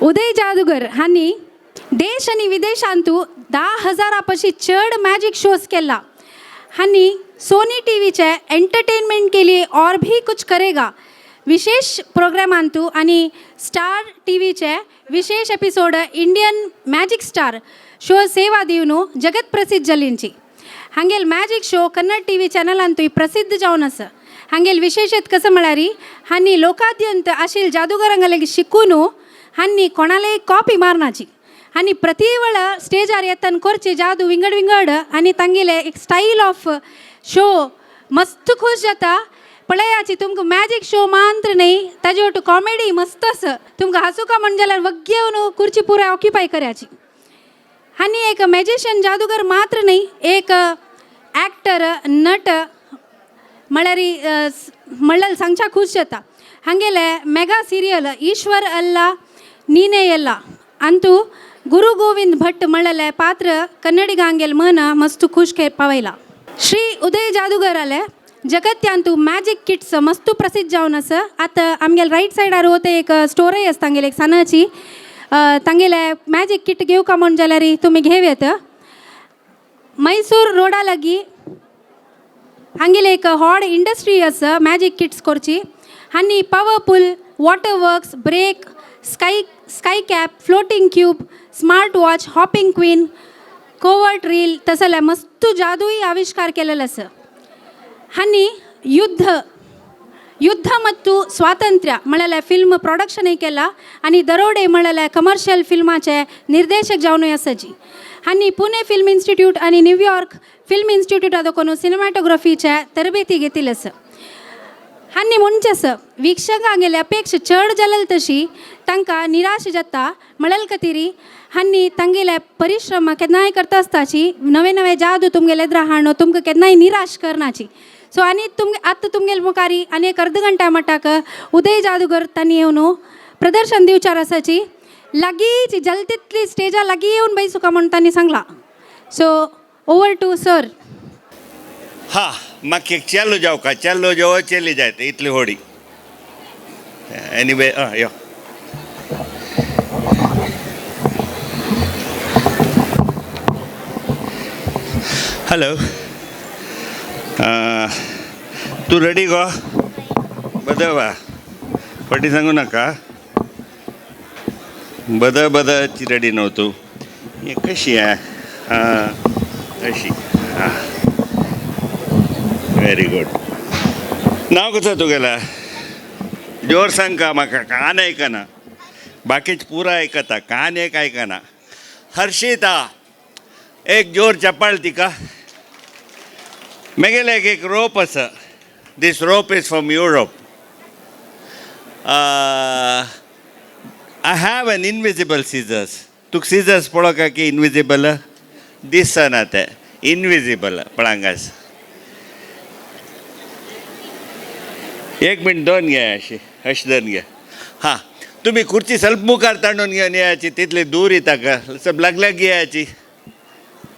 उदय जादूगर हांणी देश आनी विदेशांतू 10,000 पशी चड मॅजीक शोज केला. हांणी सोनी टी व्हीचे एंटरटेनमेंट के लिए और भी कुछ करेगा विशेष प्रोग्रामांतू आनी स्टार टी व्हीचे विशेष episode Indian magic star show सेवा दिवन जगत प्रसिद्ध जालींची. हांगेल magic show Kannada T V चॅनलांतूय प्रसिद्ध जावन आसा. हांगेल विशेषत कसं म्हळ्यार हांणी लोकाद्यंत आशिल जादूगरांक शिकून हांणी कोणालेय कॉपी मारनाची आनी प्रति वेळ स्टेजार येतान करचे जादू विंगड विंगड आनी तांगेले एक स्टायल ऑफ शो मस्त खुश जाता पळयाची. तुमकां मॅजीक शो मात्र न्हय, ताजे वटू कॉमेडी मस्त आसा. तुमकां हांसूका म्हण जाल्यार वग्गी येवन खुर्ची पुराय ऑक्युपाय करायची. आनी एक मॅजिशियन जादूगर मात्र न्हय, एक ॲक्टर नट म्हळ्यार म्हणल्यार सांगच्या खूश जाता. हांगेले मेगा सिरियल ईश्वर अल्ला नीने ಎಲ್ಲ ಅಂತೂ गुरु गोविंद भट्ट म्हणलेले पात्र कन्नडिगांगेल मन मस्त खुश पावयला. श्री उदय जादूगराले जगत्यांतू मॅजीक किट्स मस्त प्रसिद्ध जावन आसा. आतां आमगेले रायट सायडार वता एक स्टोरय आसा तांगेले एक सानाची. तांगेले मॅजीक किट घेवका म्हण जाल्यार तुमी घेव येता. मैसूर रोडा लागीं हांगेले एक व्हड इंडस्ट्री आसा मॅजीक किट्स करची. आनी powerful water works break sky sky cap floating cube smart watch hopping queen covert reel तसले मस्त जादूई आविष्कार केलेलो आसा. हांणी युद्ध युद्ध ಮತ್ತು स्वातंत्र्य म्हळ्यार फिल्म प्रोडक्शनय केला आनी दरोडे म्हळ्यार कमर्शियल फिल्माचे निर्देशक जावनूय आसाची. आनी पुणे फिल्म इन्स्टिट्यूट आनी न्यूयॉर्क फिल्म इन्स्टिट्यूटा देखून सिनेमॅटोग्राफीचे तरबेती घेतिल्ले आसा. आनी म्हणचे आसा वीक्षकांगेले अपेक्षा चड जालेली तशी तांकां निराश जाता म्हणल्यार खातीर हांणी तांगेले परिश्रम केन्नाय करता आसताची नवे नवे जादू तुमगेले एदरा हाडून तुमकां केन्नाय निराश करनाची. सो आनी तुम आतां तुमगेले मुखारी आनी एक अर्द घंटा मटाक उदय जादूगर तांणी येवन प्रदर्शन दिवचार आसाची. लागींच जलतीतली स्टेजा लागीं येवन बैसुका म्हूण तांणी सांगलां. So over to sir. हा, म्हाका एक चेलो जावं का चेलो जावं चेली जाय इतली होडी. एनिवे, यो. हॅलो, तू रेडी गो? बदल फटी सांगू नका. बदल बदलची रेडी नव्हतो. हे कशी आहे? हां, अशी. हां, व्हेरी गुड. नाव कसं तुगेला? जोर सांग का म्हाका कान आयकना. बाकीच पुरा आयकता, कान एक आयकना. हर्षिता, एक जोर चपाळ तिका. मेगेले एक एक रोप आसा. This rope is from Europe. I have an invisible scissors. तुका सीजर्स पळोवका की इनविजिबल दिसना ते इनविजिबल पळांगास. एक मिनट, दोन घे अशी अशी दोन घे. हां, तुमी खुर्ची ಸ್ವಲ್ಪ मुखार तांडून घेवन येयाची. तितली दूर येता का सब लाग लागीं येयाची.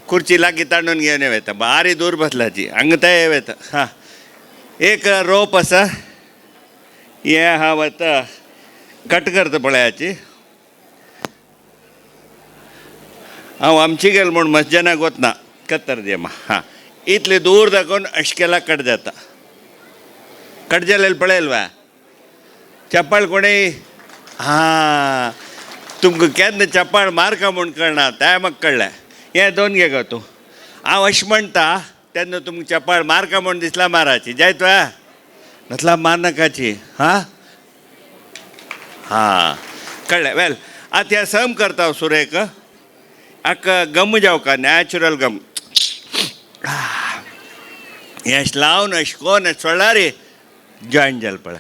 खुर्ची लागीं तांडून घेवन येता, बारी दूर बसलाची हांगा ते येता. हां, एक रोप आसा, हें हांव आतां कट करता पळयाची. हांव आमची गेल म्हूण मसजनाक वतना कत्तर मा. हां, इतले दूर दाखोवन अशें केला कट जाता. कट जालें पळयल वा चप्पल कोणी. हां, तुमकां केन्ना चप्पल मारका म्हूण कळना तें म्हाका कळ्ळें. हें दोन घे गो तूं. हांव अशें म्हणटा तेन्ना तुमकां चप्पल मारका म्हूण दिसला माराची जायत वा नसला मारनाकाची. हां हां, कळ्ळें. वेल, आतां हें सम करता हांव सुरेक. आका गम जावका नॅचरल गम हें अशें लावन अशें कोन सोडला रे जॉयन जालें पळय.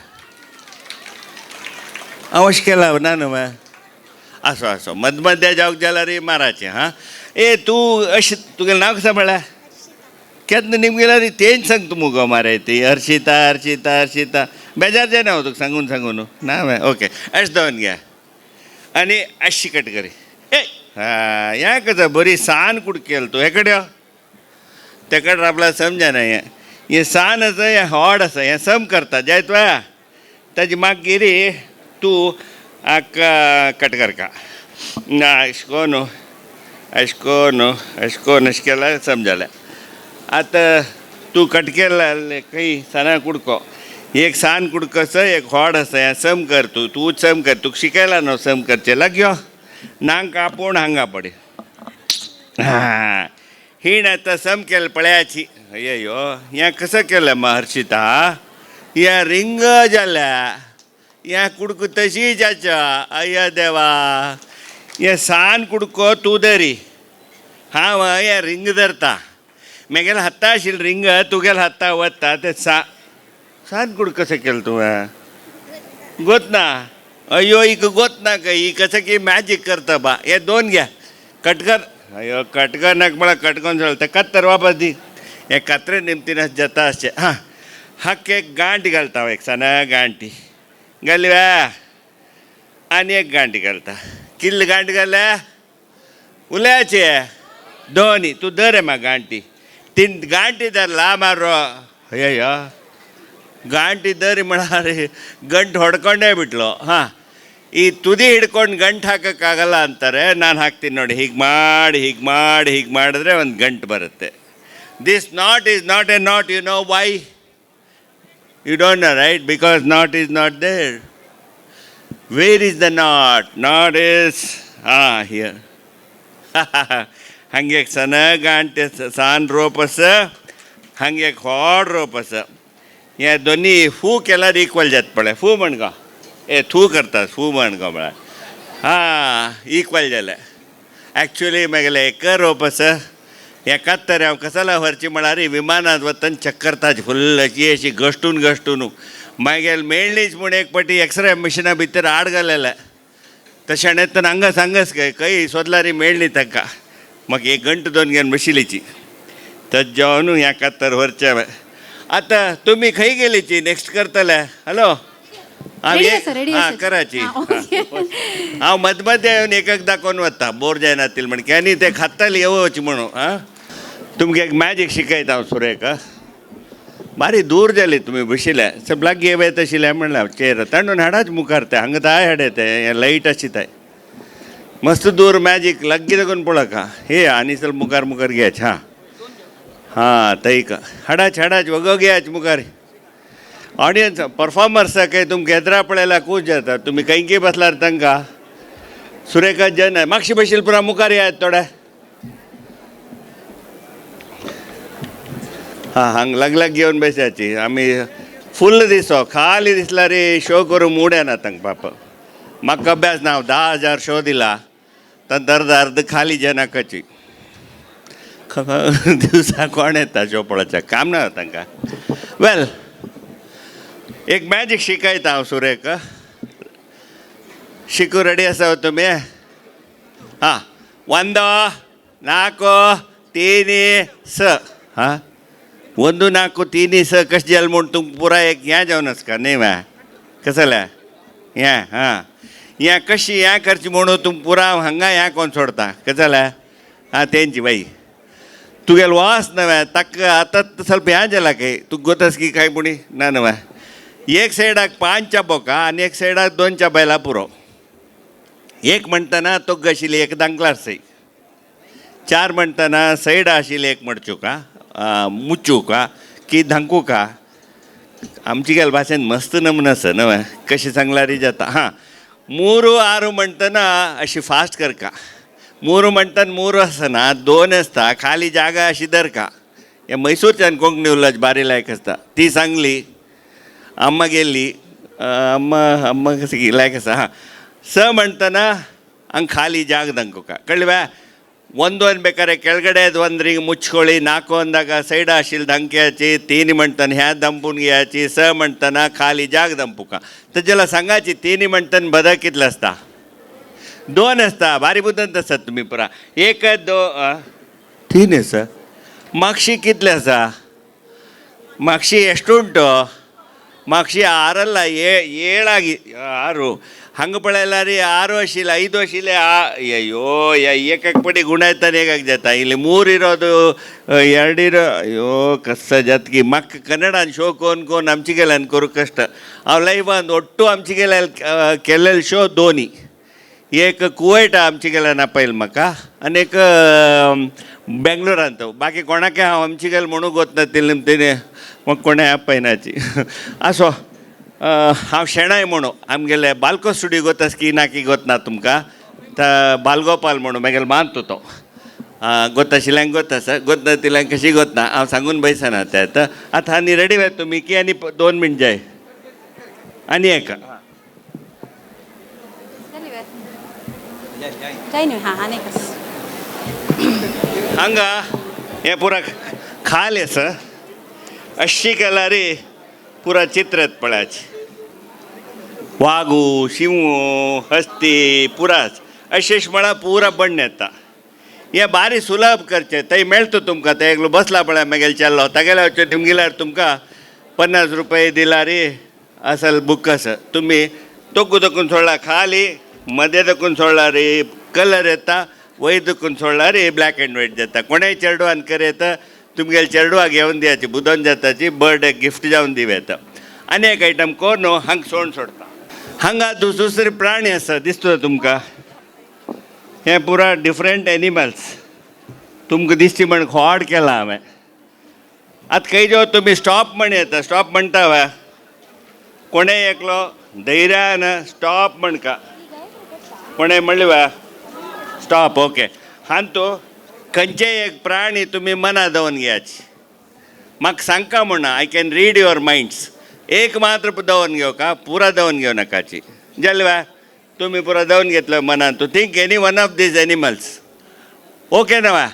हांव अशें केलां ना न्हू. आसो आसो मदमद्या जावंक जाल्यार माराचें. हां, ए तूं अशें तुगेलें नांव कशें म्हळ्यार केन्ना निमगेल्यार तेंच सांग तूं मुगो मारे ती हर्षिता हर्षिता हर्षिता. बेजार जायना हांव तुका सांगून सांगून ना. ओके, अशें दवर घे आनी अशी कट करी. ए हां, हें कसं बरी सान कुडकेल तूं हेकडे यो. तेकडे राबला समजना. हें हें सान आसा, हें हॉड आसा, हें सम करता जायत वा. ताजी मागीर तूं ಅಕ್ಕ कट का ना अशकोन अशकोन अशकोन अशें केल्यार सम जालें. आतां तूं कट केला खंय साना कुडको, एक सान कुडको आसा, एक व्हड आसा. हें सम कर, तूं तूंच सम कर. तुका शिकयला न्हू सम करचें. लाग्यो नांग कापून हांगा पडे. हां, हिण आतां सम केलें पळयाची. अय्यो, हें कसं केलें महर्षिता? हें रिंग जाल्या, हें कुडको तशीच आसा. अय्या देवा, हें सान कुडको तूं धरी, हांव हें रिंग धरता. मेगेल्या हाता आशिल्लें रिंग तुगेल्या हाता वता तें. सा सान कुडको कसं केलें तुवें? गोत ना. अय्यो, हिका गोत ना काय? ही कसं की मॅजीक करता बा. हे दोन घ्या, कटकर. अय्यो, कटकर नाका म्हळ्यार कटकोन सोडलें. तें कत्तर वापस दी. हे कात्रे निमतीन जाता अशें. हां, हाक एक गांठ घालता हांव, एक साना गांठी घाली वा, आनी एक गांठ घालता. किल्ल गांठ घाल्या उलयाचे दोनी. तूं धर मा गांठी, तीन गांठी धरला मारो. अय्यो, गांठी धर म्हळ्यार ಗಂಟು ಹೊಡ್ಕೊಂಡೇ ಬಿಟ್ಲು. ಹಾಂ, ಈ ತುದಿ ಹಿಡ್ಕೊಂಡು ಗಂಟು ಹಾಕೋಕ್ಕಾಗಲ್ಲ ಅಂತಾರೆ. ನಾನು ಹಾಕ್ತೀನಿ ನೋಡಿ. ಹೀಗೆ ಮಾಡಿ, ಹೀಗೆ ಮಾಡಿ, ಹೀಗೆ ಮಾಡಿದ್ರೆ ಒಂದು ಗಂಟು ಬರುತ್ತೆ. This knot is not a knot. You know why? You don't know, right? Because knot is not there. Where is the knot? Knot is ಹಾಂ here. ಹಂಗೆ ಸಣ್ಣ गांठ, सान रोप आसा, हांगे एक व्हड रोप आसा. हे दोनी फू केल्यार इक्वल जाता पळय. फू म्हण गो, ए थू करतात, फू म्हण गो म्हळ्यार हां इक्वल जालें. एक्चुली मागेलें एक रोप आसा. एकाच तर हांव कसाला व्हरची म्हळ्यार विमानांत वतना चक्कर ताजी फुल्ल अशी अशी घश्टून घश्टून मागीर मेळ्ळीच म्हूण एक पाटी एक्सरे मशिना भितर आड घालेलें. तशें तर हांगास हांगास काय खंय सोदल्यार मेळ्ळी तांकां. मागीर एक गंट दोन घेवन बशिल्लीची तज जेवन ह्या कातर व्हरचें हांवें. आतां तुमी खंय गेलीची? नेक्स्ट करतले? हॅलो. Ready आसा, ready हां आसा. कराची. हां, ओके. हांव मद मध्य येवन एक एक दाखोवन वता, बोर जायना तील म्हण. आनी ते खाताले येवची म्हणून. हां, तुमकां एक मॅजीक शिकयता हांव. सुरेख, बारी दूर जाली तुमी बशिल्ले. सब लागीं येत आशिल्लें म्हणलें हांव. चेर तांडून हाडाच मुखार ते हांगा ताय हाडे ते हें लायट आशी ताय मस्त दूर मॅजीक लागीं लागून पळोवका. हे आनी चल मुखार मुखार घेयाच. हां हां, तैक हाडाच हाडाच वगो घेयाच मुखार. ऑडियन्स परफॉर्मर्स काय तुमकां येद्रा पळयल्यार खूश जाता. तुमी खंय बसल्यार तांकां. सुरेखा जन मागशी बशील पुरा मुखार येयात थोडे. हां, हांगा लाग लाग घेवन बसाची. आमी फुल्ल दिसो खाली दिसल्यार शो करूंक मूड येना तांकां पाप. म्हाका अभ्यास ना, हांव 10,000 शो दिला तांत अर्द अर्द खाली जनाकाची दिवसा कोण येता शो पळोवच्याक? काम ना तांकां. वेल, एक मॅजीक शिकयता हांव सुरेख. शिकू रेडी आसा तुमी? हां, 1 4 3 स. हां, 1 4 3 स कशें जालें म्हूण तुमकां पुराय एक हें जावन आसका न्ही वा कसलें हें. हां, हें कशी हें करचें म्हणून तुमकां पुरा हांगा हें कोण सोडता कशें जालें. हां, तेंची बाई तुगेलो वास नव्या ताका आतां ಸ್ವಲ್ಪ हें जालां काय तुका गोतस की काय पुणी ना नव्या. एक सायडाक 5 बोका आनी एक सायडाक 2 बैलां पुरो. एक म्हणटना तोग्ग आशिल्ली एक दांकलार सय, 4 म्हणटना सैड आशिल्ली एक मडचुका मुचुका की धांकुका. आमची गेल भाशेन मस्त नमुना आसा नवें कशें सांगल्यार जाता. हां, 3 6 म्हणटना अशी फास्ट करका. 3 म्हणटना 3 आसना, 2 आसता. खाली जागा अशी धरका. हे मैसूरच्यान कोंकणी उलोवप बारी लायक आसता. ती सांगली अम्मा गेल्ली अम्मा अम्मा कशी लायक आसा. हां, स म्हणटना ಹಂಗೆ ಖಾಲಿ ಜಾಗದ ಅಂಕುಕ ಕಳ್ವೆ. 1 ಅನ್ಬೇಕಾರೆ ಕೆಳಗಡೆದು ಒಂದು ರಿಂಗ್ ಮುಚ್ಕೊಳ್ಳಿ. 4 ಅಂದಾಗ ಸೈಡ್ ಆಶಿಲ್ ದಂಕೆ ಹಾಚಿ. 3 म्हणटन ह्या दंपून घेयाची. 6 म्हणटना खाली जाग दंपुका तजेला सांगाची. 3 म्हणटन बदक कितलें आसता? 2 आसता. बारी बुदंत आसात तुमी पुरा. 1 2 3 आसा. मागशी कितले आसा? मागशी ಎಷ್ಟು ಉಂಟು? ಮಾಕ್ಷಿ 6 ಅಲ್ಲ, 7 6. हांगा पळयल्यार 6 आशिल्ले 5 आशिल्ले. ಅಯ್ಯೋ ಏಕಕ್ಕೆ ಪಡಿ ಗುಣ ಆಯ್ತಾನೆ ಏಕಾಕ್ ಜಾತ ಇಲ್ಲಿ 3 ಇರೋದು 2 ಇರೋ. ಅಯ್ಯೋ ಕಷ್ಟ ಜಾತ್ಕಿ ಮಕ್ಕ ಕನ್ನಡ ಶೋ ಕೋನ್ಕೋನ್ ಆಮಚಿಗೆಲ್ಲ ಅನ್ಕೋರು ಕಷ್ಟ. ಅವ್ ಲೈವ್ ಅಂದ್ ಒಟ್ಟು ಆಮಚಿಗೆಲ್ಲ ಕೆಲ್ಲೆಲ್ ಶೋ ಧೋನಿ एक कुवैट आमची गेल्या नापायल म्हाका आनी एक बेंगलोरांत. बाकी कोणाक हांव आमची गेल म्हणून गोत नातिल्लें तेणे म्हाका कोणें आपयनाची. आसो हांव शेणाय म्हणू आमगेले बालको स्टुडियो गोत आसा की ना की गोत ना तुमकां. बालगोपाल म्हणून मागेलो मानतो तो गोत आशिल्ल्यांक गोत आसा, गोत नातिल्ल्यांक कशी गोत ना हांव सांगून बैसना तें. आतां आतां आनी रेडी जाय तुमी की आनी 2 मिनट जाय आनी एक हांगा हें पुरा खाल आसा अशी केल्यार पुरा चित्र पळयाची. वागू शिंव हस्ती पुराच अशेश म्हळ्यार पुरा बण्ण येता. हें बारी सुलभ करचें थंय मेळटा तुमकां. थंय एकलो बसला पळय मागीर चेल्लो तागेल्या वचून तुमगेल्यार तुमकां 50 रुपये दिल्यार असल बूक आसा. तुमी तोकू तोकून सोडला खाली मदें तकून सोडल्यार कलर येता, वयर तकून सोडल्यार ब्लॅक एंड व्हायट जाता. कोणेय चेडवान कर येता तुमगेल्या चेडवाक घेवन दियाची बुदोन जाताची बर्थडे गिफ्ट जावन दिवं येता. आनी एक आयटम कोन्न हांगा सोण सोडता. हांगा दुसरे प्राणी आसा दिसता तुमकां. हे पुरा डिफरंट एनिमल्स तुमकां दिसची म्हण खोड केला हांवें. आतां खंय जेव तुमी स्टॉप म्हण येता. स्टॉप म्हणटा वा कोणेय एकलो धैर्यान स्टॉप म्हणका. कोणें म्हणलें वा स्टॉप ओके. हांतू खंयचेय एक प्राणी तुमी मना दवरून घेयाची. म्हाका सांगका म्हणा I can read your minds. एक मात्र दवरून घेवका पुरा दवरून घेवं नाकाची. जालें वा तुमी पुरा दवरून घेतलो मनान. तूं think any one of these animals okay ना वा.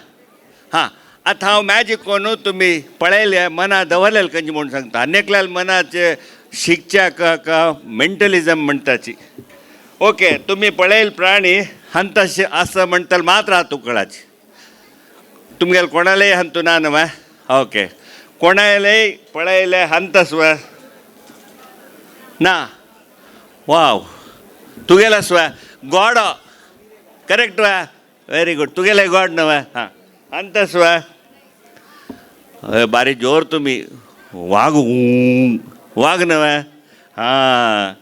हां आतां हांव मॅजीक कोन्नू तुमी पळयले मना दवरलेले खंयचे म्हूण सांगता. आनी एकल्यान मनाचे शिकच्याक मेंटलिजम म्हणटाची. ओके तुमी पळयल प्राणी हंतशे आसा म्हणटले मात्र हात उकळाची. तुमगेले कोणालेय हंतू ना न्हय ओके. कोणालेय पळयले हंतस वा ना. वाव तुगेलो स्व गोडो करेक्ट वा व्हेरी गुड. तुगेले गोड न्हय हां अंतस वा. बारी जोर तुमी वाग वाग न्हय हां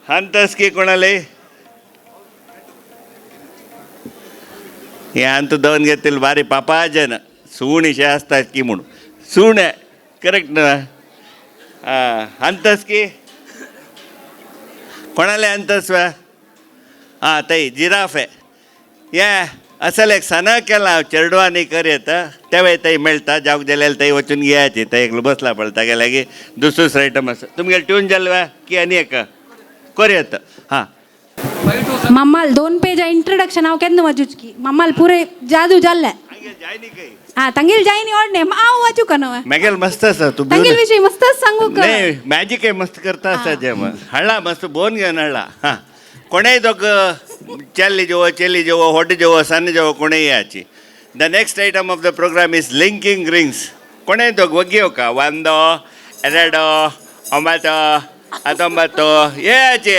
अंतस की कोणाले हे अंत दवन घेतील बारी पापाजन सुणीशे आसतात की म्हणून सूण करेक्ट न्हय हां अंतस की कोणाले अंतस वा. हां थंय जिराफ हे असल एक सना केला हांव चेडवांनी कर येता तेवय थंय मेळटा जावंक जाल्यार थंय वचून घेयाची. थंय एकलो बसला पळय तागे लागीं दुसरो आयटम आसा. तुमगेले ट्यून जालें वा की आनी एक कर येता. हां मम्माल 2 पेज इंट्रोडक्शन हांव केन्ना वाजूच की मम्माल पुरे जादू जाल्ले. हां तांगेल जायनी ओडने हांव वाजू का न्हय. मॅगेल मस्त आसा तूं तांगेल विशय मस्त सांगू का. नाही मॅजिक मस्त करता आसा जेवण हाडला मस्त बोन घेवन हाडला. हां कोणेय दोग चेल्ली जेवो चेली जेवो होड जेवो सन्न जेवो कोणेय याची. The next item of the programme is linking rings. कोणेय दोग वग्गी का 1 2 9 19 याचे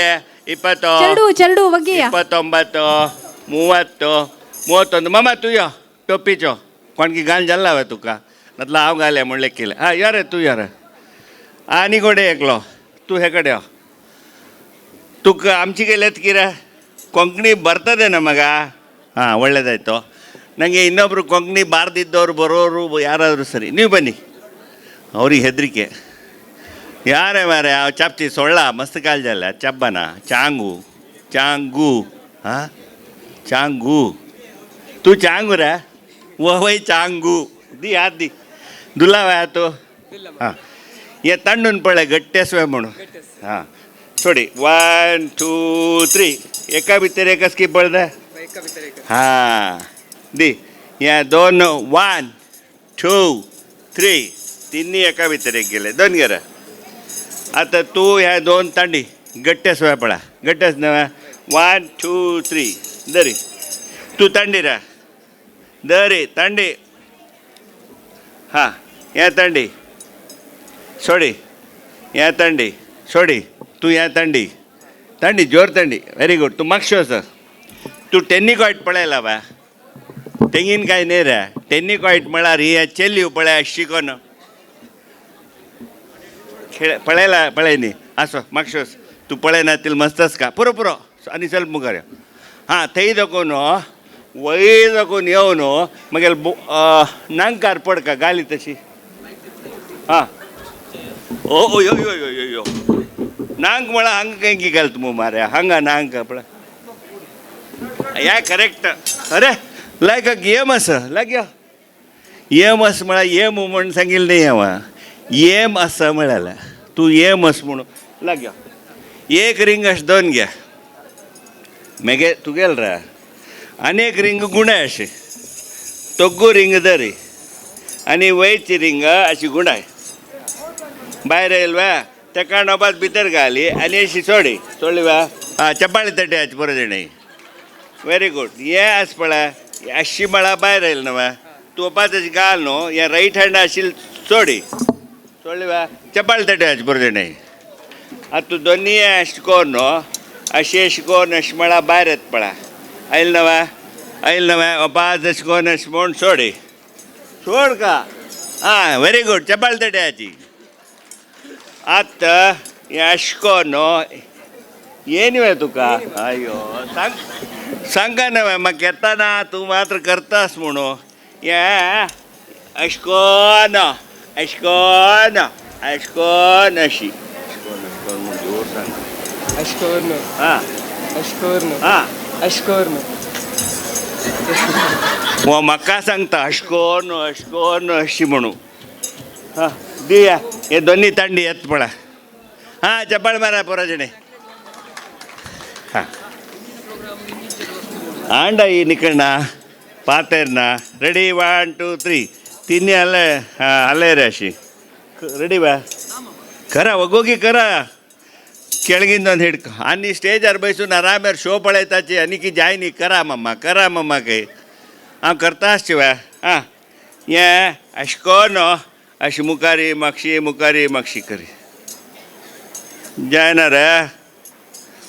20 चेडू चेडू वग्गिया 29 30 31. मामा तूं यो टोपीचो कोणकी घाल जाल्ला वे तुका नातल्यार हांव घालें म्हण लेखिलें. हां यो रे तूं यो रे. आनी कोणे एकलो तूं हे कडेन यो. तुका आमची गेल्यात कितें ಕೊಂಕಣಿ ಬರ್ತದೇನ ಮಗ. ಹಾಂ ಒಳ್ಳೇದಾಯ್ತು. ನನಗೆ ಇನ್ನೊಬ್ಬರು ಕೊಂಕಣಿ ಬಾರ್ದಿದ್ದವ್ರು ಬರೋರು ಯಾರಾದರೂ ಸರಿ ನೀವು ಬನ್ನಿ. ಅವ್ರಿಗೆ ಹೆದರಿಕೆ ಯಾರೇ ಮಾರೆ ಆ ಚಾಪ್ಚಿ ಸೊಳ್ಳ ಮಸ್ತ್ ಕಾಲ್ಜಲ್ಲ ಚಬ್ಬನ ಚಾಂಗು ಚಾಂಗು ಹಾಂ ಚಾಂಗು ತೂ ಚಾಂಗುರ ವೈ ಚಾಂಗು the ಆದಿ ದುಲಾವ ಆತು. ಹಾಂ हे तांडून पळय गट्टेसवे म्हणून. हां सोडी 1 2 3 एका भितर एकच की पळय. हां दी हे 2 1 2 3 तिन्ही एका भितर एक गेले 2 गेले. आतां तूं ह्या 2 तांडी गट्टेसवे पळय गट्टेस न्हय 1 2 3 दरी तूं तांडी रा दरी तांडी. हां हे तांडी सोडी हे तांडी सोडी तूं हे तांडी थंडी जोर थंडी व्हेरी गुड. तूं मागशो सर. तूं टेनिकॉयट पळयला बा? तेंगीन काय न्ही रे. टेनिकॉयट म्हळ्यार ही चेल्यो पळय शिकोन खेळ पळयला पळय न्ही. आसो मागशो तूं पळयना तिल मस्तच का पुरो पुरो आनी चल मुखार यो. हां थंय दाखोवन वयर दाखोवन येवन मागीर नांकार पडका गाली तशी. हां ओ ओ यो यो यो यो यो नांक म्हळ्यार हांगा कंकी घालता मु मारे हांगा नांक पळय या करेक्ट. अरे लायक अ गेम आसा लायक यो येम आसा म्हळ्यार येम म्हूण सांगिल्लें न्ही हांव येम आसा म्हळ्यार तूं येम आसा म्हणून लाग यो. एक रिंग अशें दोन घे मागीर तुगेल रे आनी एक रिंग गुणाय अशें तोग्गू रिंग धरी आनी वयची रिंग अशी गुणाय भायर येयल वा तेका नोबात भितर घाली आनी अशी सोडी सोडली वा. आं चपाळी तट्याची बरो जाणें व्हेरी गुड. हें आसा पळय अशी मळा भायर येयल न्हू वा तूं वपात अशी घाल न्हू हें रायट हँड आशिल्ली सोडी सोडली वा चपाळी तट्याची बरो जाणें. आतां तूं दोनी अशें कर न्हू अशें अशें करून अशें मळा भायर येता पळय आयल न्हू वा आयल न्हू वा वपात अशें करून अशें म्हूण सोडी सोड का. आं व्हेरी गुड चपाळी तट्याची. आतां हें अशें कर न्हू येन तुका अयो सांग सांगा ना म्हाका येता ना तूं मात्र करतास म्हणून हें अशें कोन अशें कोन अशें कोन अशी अशें कोन अशें कोन म्हूण जोर सांग. अशकोर्न आं अशकोर्न आं अशकोर्न हो म्हाका सांगता अशें कोन अशें कोन अशी म्हणून. हां दिया हे दोनी तांडी येत पळय. हां चपाळ मारा पोराजणे. हां ಆಂಡ ಈ ನಿಕಣ್ಣ ಪಾತೆರ್ನ ರೆಡಿ 1 2 3 ತಿನ್ನಿ ಅಲ್ಲೇ. ಹಾಂ ಅಲ್ಲೇ ರಾಶಿ ರೆಡಿ ಬಾ ಕರ ಒಗ್ಗೋಗಿ ಕರ ಕೆಳಗಿಂದ ಒಂದು ಹಿಡ್ಕೊ ಅನ್ನಿ ಸ್ಟೇಜ್ ಅರ್ಬೈಸು ಆರಾಮೇರ್ ಶೋ ಪಳೈತಾಚಿ ಅನಿಕಿ ಜಾಯ್ನಿ ಕರ ಮಮ್ಮ ಕರ ಮಮ್ಮ ಕೈ हांव करता आसची आं हें अशें कर न्हू अशें मुखारी मागशी मुखारी मागशी करी जायना रे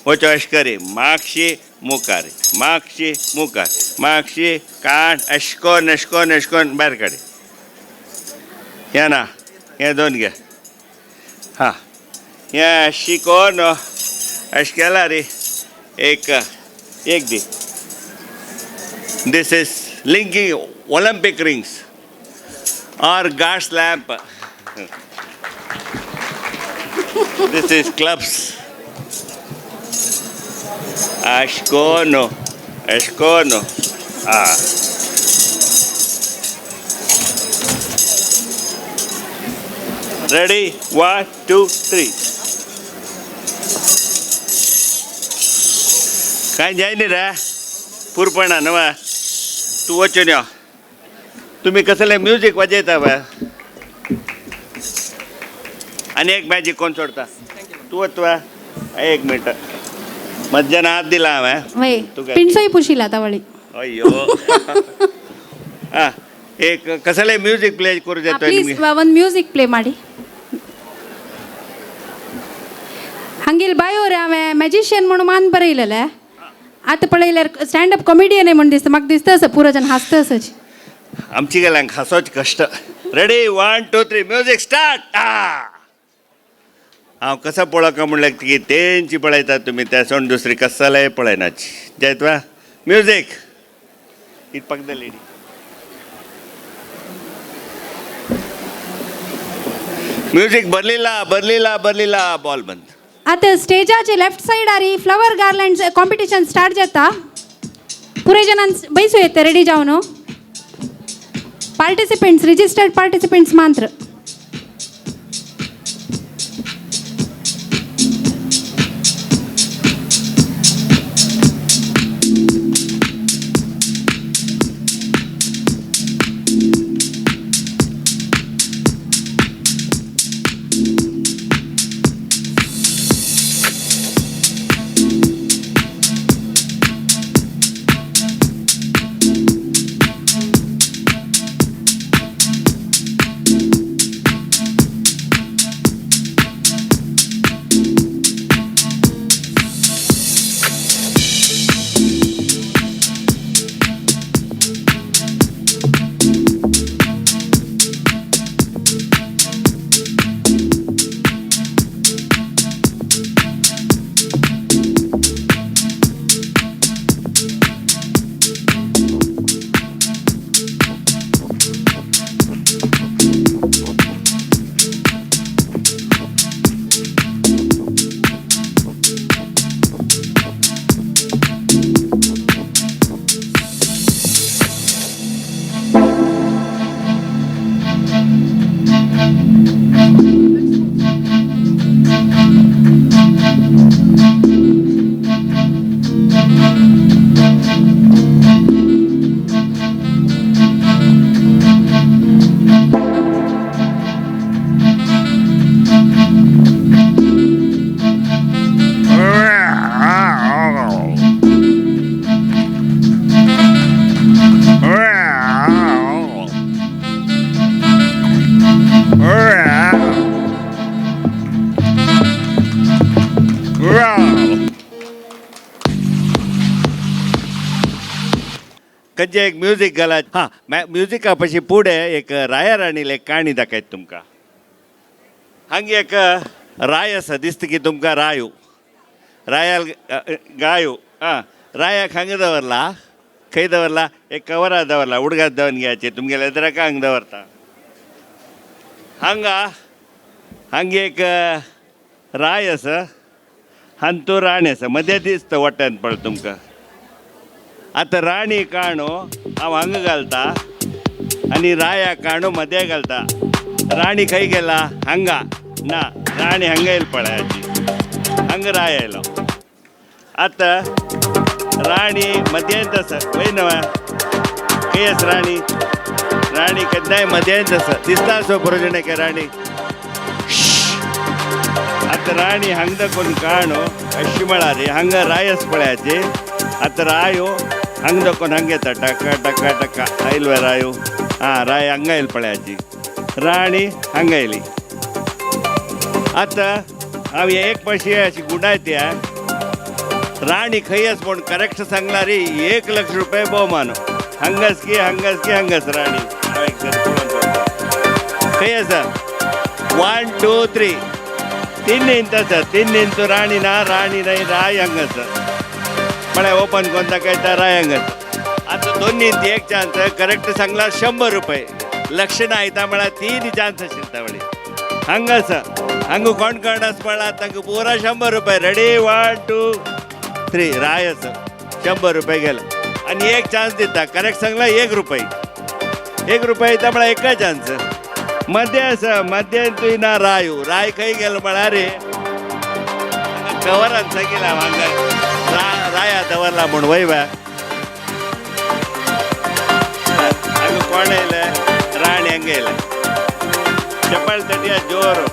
वचो अशें करी मागशी मुखारी मागशी मुखार मागशी काण अशें कोन्न अशें कोन्न अशें कोन्न भायर काडी. हें ना हें दोन घे. हां हें अशी कोन्न अशें केलां रे एक एक दी. This is linking Olympic rings or God's lamp. This is clubs. Ashkono, Ashkono. Ah. Ready? 1, 2, 3. काय जाय न्ही रे पुरपणा न्हू तूं वचून यो. तुमी कसलें म्युजीक वाजयता बा आनी एक मॅजीक कोण सोडता तूं वता. एक मिनट मध्यान हात दिला हांवें. वय तुका पिंडसोय पुशिला तावळी. अय्यो आं एक कसलें म्युजीक प्ले करूं जाता. प्लीज ಒಂದು ಮ್ಯೂಸಿಕ್ ಪ್ಲೇ ಮಾಡಿ. ಹಂಗಿಲ್ ಬಾಯೋರೆ हांवें मॅजिशियन म्हणून मान बरयलेलें आतां पळयल्यार स्टँड अप कॉमेडियन म्हण दिसता म्हाका दिसता असं पुरो जण हांसता असच. आमची गेल्यांक हांसोच कश्ट. Ready 1 2 3 music start. हांव कसो पळोवका म्हणल्यार की तेंची पळयता तुमी त्या सोड दुसरी कसलेय पळयनाची जायत वा म्युजीक it पक the lady. Music ಬರಲಿಲ್ಲ ಬರಲಿಲ್ಲ ಬರಲಿಲ್ಲ ಬಾಲ್ ಬಂತು. आतां स्टेजाचे लेफ्ट सायडार ही फ्लवर गार्लँड कॉम्पिटिशन स्टार्ट जाता. पुरे जणां बैसू येता रेडी जावन पार्टिसिपेंट्स रिजिस्टर्ड पार्टिसिपेंट्स मात्र. खंयचें एक म्युजीक घाला. हां, म्युजिका पशी फुडें एक राया राणीले एक काणी दाखयत तुमकां. हांगा एक राय आसा, दिसता की तुमकां रायो रायाल गायो. हां, रायाक हांगा दवरला. खंय दवरला? एक कवरा दवरला, उडगास दवरून घेयाचे तुमगेले एदराका हांगा दवरता. हांगा हांगा एक राय आसा, हांतू राणी आसा, मदें दिसता वट्यान पळय तुमकां. आतां राणी काणो हांव हांगा घालता आनी राया काणो मदें घालता. राणी खंय गेला? हांगा ना, राणी हांगा येयली पळयाची, हांगा राय आयलो. आतां राणी मदेंत आसा, वय न्हय? खंय आसा राणी? राणी केन्नाय मदेंत आसा, दिसता सो बरोजण काय राणी. आतां राणी हांगा दाखोवन काणो अशी म्हळ्यार हांगा राय आसा पळयाची. आतां रायो हांगा दाखोवन हांगा येता, टका टका टका आयलो रायो. आं, राय हांगा येयली पळयाची, राणी हांगा येयली. आतां हांव एक पाशी अशी गुंडायती. राणी खंय आसा म्हूण करेक्ट सांगला रे 1 लाख रुपये भोवमान. हांगास की हांगास की हांगास राणी. हांव एक तरी पळोवन पळोवपा. खंय आसा? 1 2 3 तीन इंच आसा, 3 इंच राणी ना, राणी नाही, राय हांगा आसा. म्हळ्यार ओपन कोण दाखयता, राय हांगा आसा. आतां 2 इंच एक चान्स करेक्ट सांगला 100 रुपये. लक्ष ना आयता म्हळ्यार 3 चान्स आशिल्ले वळी. हांगा आसा, हांगा कोण कोण आसा म्हळ्यार तांकां पुरा 100 रुपये. रेडी 1 2 3 राय आसा, 100 रुपये गेले. आनी एक चान्स दिता, करेक्ट सांगला 1 रुपये. 1 रुपये दिता म्हळ्यार एकच चान्स. मदें आसा, मदें तुय ना रायो. राय खंय गेलो म्हळ्यार रे कवरान सांगिला हांगा राया दवरला म्हूण. वय बा, हांगा कोण येयलें? राणी हांगा येयलें. चपळ तटया जोर.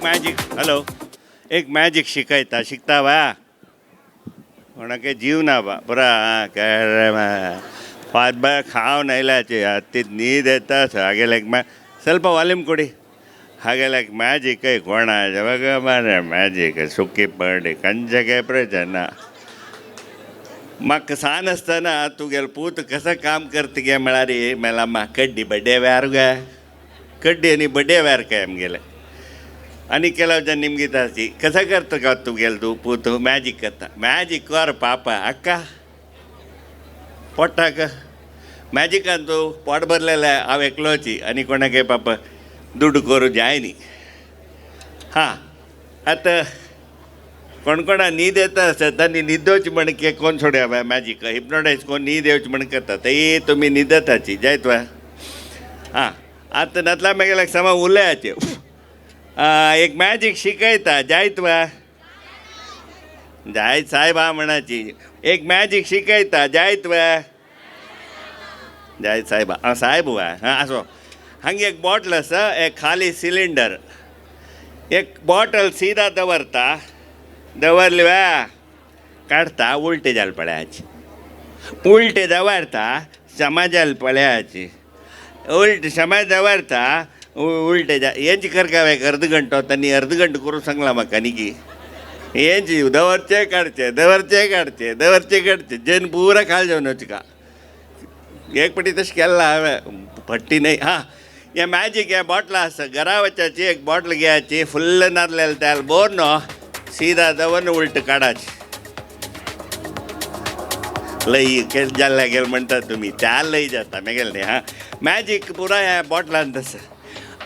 मॅजीक, हॅलो, एक मॅजीक शिकयता, शिकता बा? कोणाक जीव ना बा, पुरा काय फात बा खावन आयल्याचे, तीत न्हीद येता. हागेले एक ಸ್ವಲ್ಪ ವಾಲ್ಯೂಮ್ ಕೊಡಿ. ಹಾಗೆಲ್ಲ ಮ್ಯಾಜಿಕ್ ಕೋಣ ಜವಾಗ ಮಾರೆ ಮ್ಯಾಜಿಕ್ ಸುಕ್ಕಿ ಪಡಿ ಕಂಜಗೆ ಪ್ರಜನ. म्हाका सान आसतना तुगेलो पूत कसो काम करता गे म्हळ्यार मेला म्हाका कड्डी बड्डे व्यार गे, कड्डी आनी बड्डे व्यार काय आमगेले. आनी ಕೆಲವು ಜನ ನಿಮ್ಗೆ ತಾಸಿ ಕಸ करता का तुगेलो तूं पूत मॅजीक करता, मॅजीक कर पापा अक्का पोटाक मॅजिकान तूं पोट भरलेलें, हांव एकलोची आनी कोणाकय पापा दुडू करूं जाय न्ही. हां, आतां कोण कोणा न्हीद येता आसता तांणी न्हिदोवची म्हण कोण सोडया मॅजीक हिप्नोटायज कोण न्हीद येवची म्हण करता, ते तुमी न्हिदताची जायत वा. हां, आतां नातला मागीर समा उलयाचे एक मॅजीक शिकयता जायत वा, जायत साहेब हा म्हणाची. एक मॅजीक शिकयता जायत वा, जायत साहेब हांव साहेब वा. हां, आसो हांगा एक बॉटल आसा, एक खाली सिलिंडर, एक बॉटल सीधा दवरता, दवरली वा काडता उलटे जाल पळयाची, उलटे दवरता समाजाल पळयाची, उलटे समाज दवरता उलटे जा हेंच करका एक अर्द घंटो तांणी अर्द घंटो करून सांगला म्हाका न्ही की हेंच दवरचे काडचे, दवरचे काडचे, दवरचे काडचे, जेन पुरा खाल जावन वचका का एक पटी तशें केलां हांवें पट्टी न्हय. हां, हें मॅजीक हें बॉटल आसा, घरा वचाची एक बॉटल घेयाची, फुल्ल नारलेलें तेल भरून सीधा दवरून उलट काडाची. लई केस जाल्ल्या गेल म्हणटा तुमी, त्या लई जाता मेगेल न्ही. हां, मॅजीक पुरा ह्या बॉटलान तसं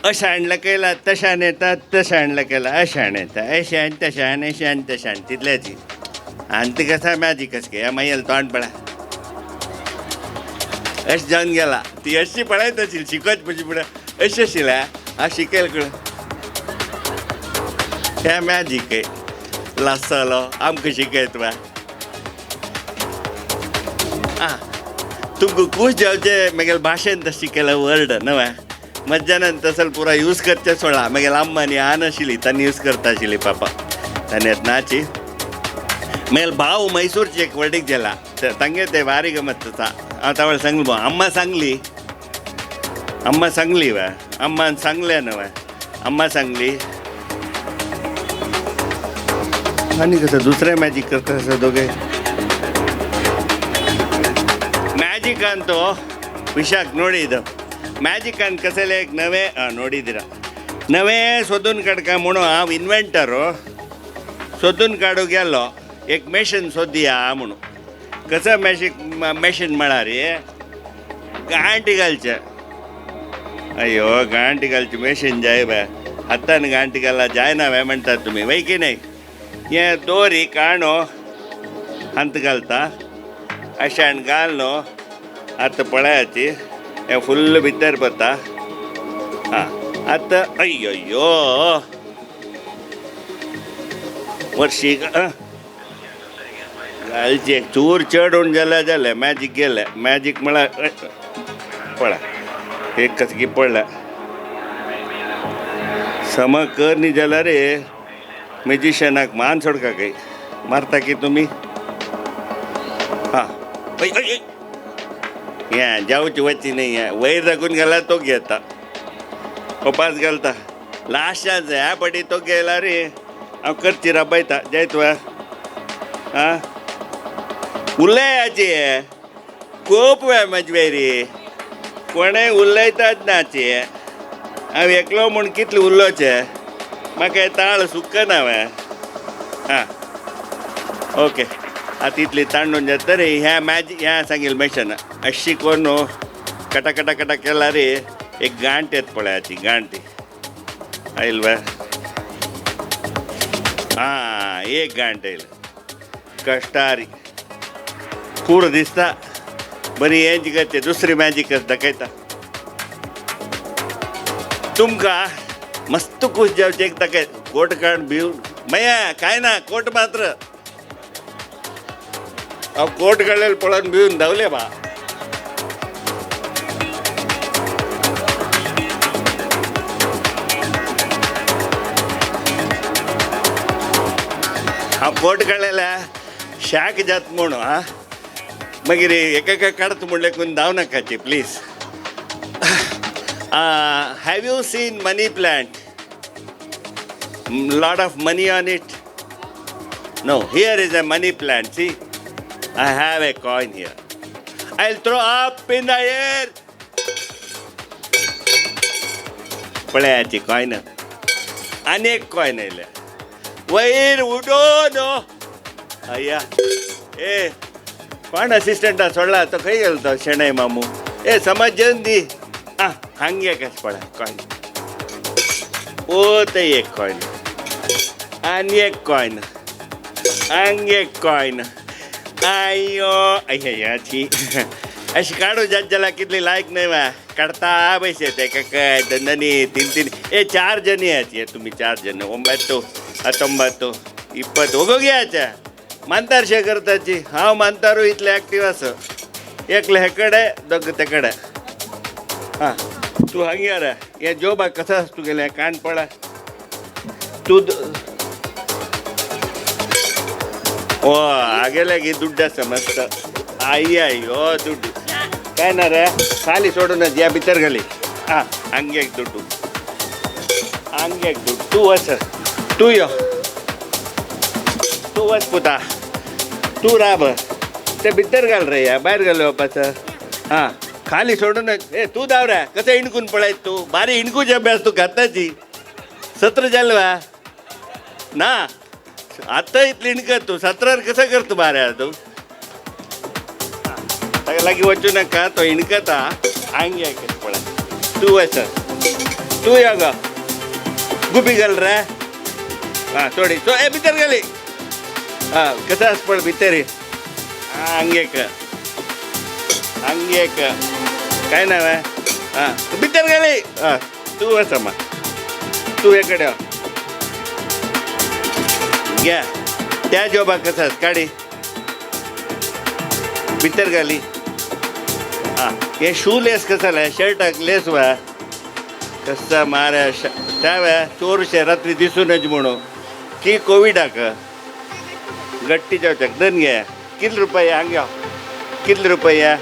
अशें हाणलें केलां तशान येता, तशें हाणलें केलां अशें येता, अशें आनी तशें आनी अशें आनी तशें आनी तितल्याची. आनी ती कसा मॅजीक अशें ह्या मागीर तोंड पळय अशें जावन गेला, ती अशी पळयत आशिल्ली शिकत पशी फुडें अशें आशिल्लें हांव शिकयल कळ हें मॅजीक लासलो आमकां शिकयत वा. आं, तुमकां खूश जावचें मागीर भाशेन तशें शिकयलें वर्ड न्हय मज्जान तसल पुरा यूज करचें सोडा. मागीर अम्मा आनी आन आशिल्ली तांणी यूज करता आशिल्ली पापा तांणी नाची. मागीर भाव मैसूरचे एक वर्डीक गेला तांगे ते भारी गमत हांव तावळ सांगलो अम्मा सांगली, अम्मा सांगली वा, अम्मान सांगलें न्हय अम्मा सांगली. आनी कसं दुसरें मॅजीक करता आसा दोगे मॅजिकान तो विशाक ನೋಡಿದ್ದು ಮ್ಯಾಜಿಕಾನ್ कसले एक नवे ನೋಡಿದ್ದೀರ नवे सोदून काडका म्हणून हांव इन्व्हेंटरो सोदून काडूंक गेलो एक मॅशीन सोदया म्हणून. कसं मॅशीक मॅशीन म्हळ्यार गांठी घालचें, अय्यो गांठी घालची मॅशीन जाय बाय, हातान गांठी घाला जायना वे म्हणटात तुमी वय की नाही. हें दोरी काणो हात घालता अशें घाल न्हू आतां पळयाची हें फुल्ल भितर पता. आं, आतां अय्यो वर्शीक घालचें चूर चड उण जाल्यार जालें मॅजीक गेलें. मॅजीक म्हळ्यार पळय एक कसकी पडल्या सम कर न्ही जाल्यार मॅजिशियनाक मान सोडका काय मारता की तुमी. हां, हें जावची वची न्ही, हें वयर दाखून गेल्यार तो घेता कपास घालता लास्ट चान्स ह्या पटी तो गेला रे हांव करची राबयता जायत वा. आं, उलयाचे कोप वे म्हजे वेरी कोणें उलयतात नाचे हांव एकलो म्हूण कितलें उलोवचें म्हाका ताळ सुकना हांवें. आं, ओके, आतां इतली तांडून जाता रे ह्या मॅजीक ह्या सांगील मॅशन अशी कोण कटा कटा कटा केला रे एक गांठ येत पळयाची गांठी आयल वा. आं, एक गांठ येयल कश्टारी कूड दिसता बरी हेंच करचे दुसरी मॅजीक दाखयता तुमकां मस्त खूश जावचें एक दाखय कोट काड भिवन मया काय ना कोट मात्र हांव कोट काडलेले पळोवन भिवन धांवले बा. हांव फोट काडलेल्या शाक जात म्हूण. आं, मागीर एकेका काडत म्हणलें कोण धांव नाकाची please. Have you seen money plant? Lot of money on it? No, here is a money plant. See, I have a coin here. I throw up in the air. पळयाची coin, आनी एक कॉयन येयल्या वयर udon. अय्या, ए कोण असिस्टंटा सोडला तो? खंय गेलो तो शेणय मामू? ए समज जेवन दी. आं, हांग एक आसा पळय कॉयन. ओ, ते एक कॉयन आनी एक कॉयन, हांग एक कॉयन. आयो, अय्याची अशी काडू जात जाल्यार कितली लायक न्हय वा. काडता पयशे ते काय दंदनी तीन तीन. ए, चार जणी याची तुम्ही, चार जण. 9, 19, 20 ओगो घ्यायच्या. मानतार शे करताची. हांव मानतारू इतले ऍक्टिव्ह आसा. एकले हेकडे, दोग तेकडे. हां, तूं हांग यो रे. हे जोबा कसो आसा तुगेलें कान पळय तूं. ओ, हागेले गी दुड्ड आसा मस्त. आई आई, हो दुड्ड काय ना रे. खाली सोडून या भितर घाली. हा, हांगे एक दुड्डू, हांगे एक दुड्डू. तूं वच, तूं यो, तूं वच पुता, तूं राब. ते भितर घाल रे, या भायर घाल बापाचं. हां, खाली सोडून. ए, तूं धांव रे. कसं हिणकून पळयत तूं? बारी हिणकूचे अभ्यास तूं घाताची. सत्र जाल वा ना आतां इतली हिणकत तूं. सत्रार कसं करता बाऱ्या तूं? ताका लागीं वचूं नाका, तो हिणकता. हांग पळय, तूं वच, तूं यो गो. गुपी घाल रे. हां, सोडी सो. ए, भितर घाली. हां, कसं आसा पळय भितर. हांग एक, हांग एक. काय नाव आहे? हां, भितर गेली. हां, तूं वच अम्मा, तूं हे कडे यो. घ्या त्या जॉबाक कसं आसा काडी भितर घाली. हां, हे शू लेस कसं जालें? शर्टाक लेस वा कसा मार त्या वे चोर शे रात्री दिसूनच म्हणून की कोविडाक गट्टी जावच्याक दन घे. कितले रुपया? हांग यो. कितले रुपया?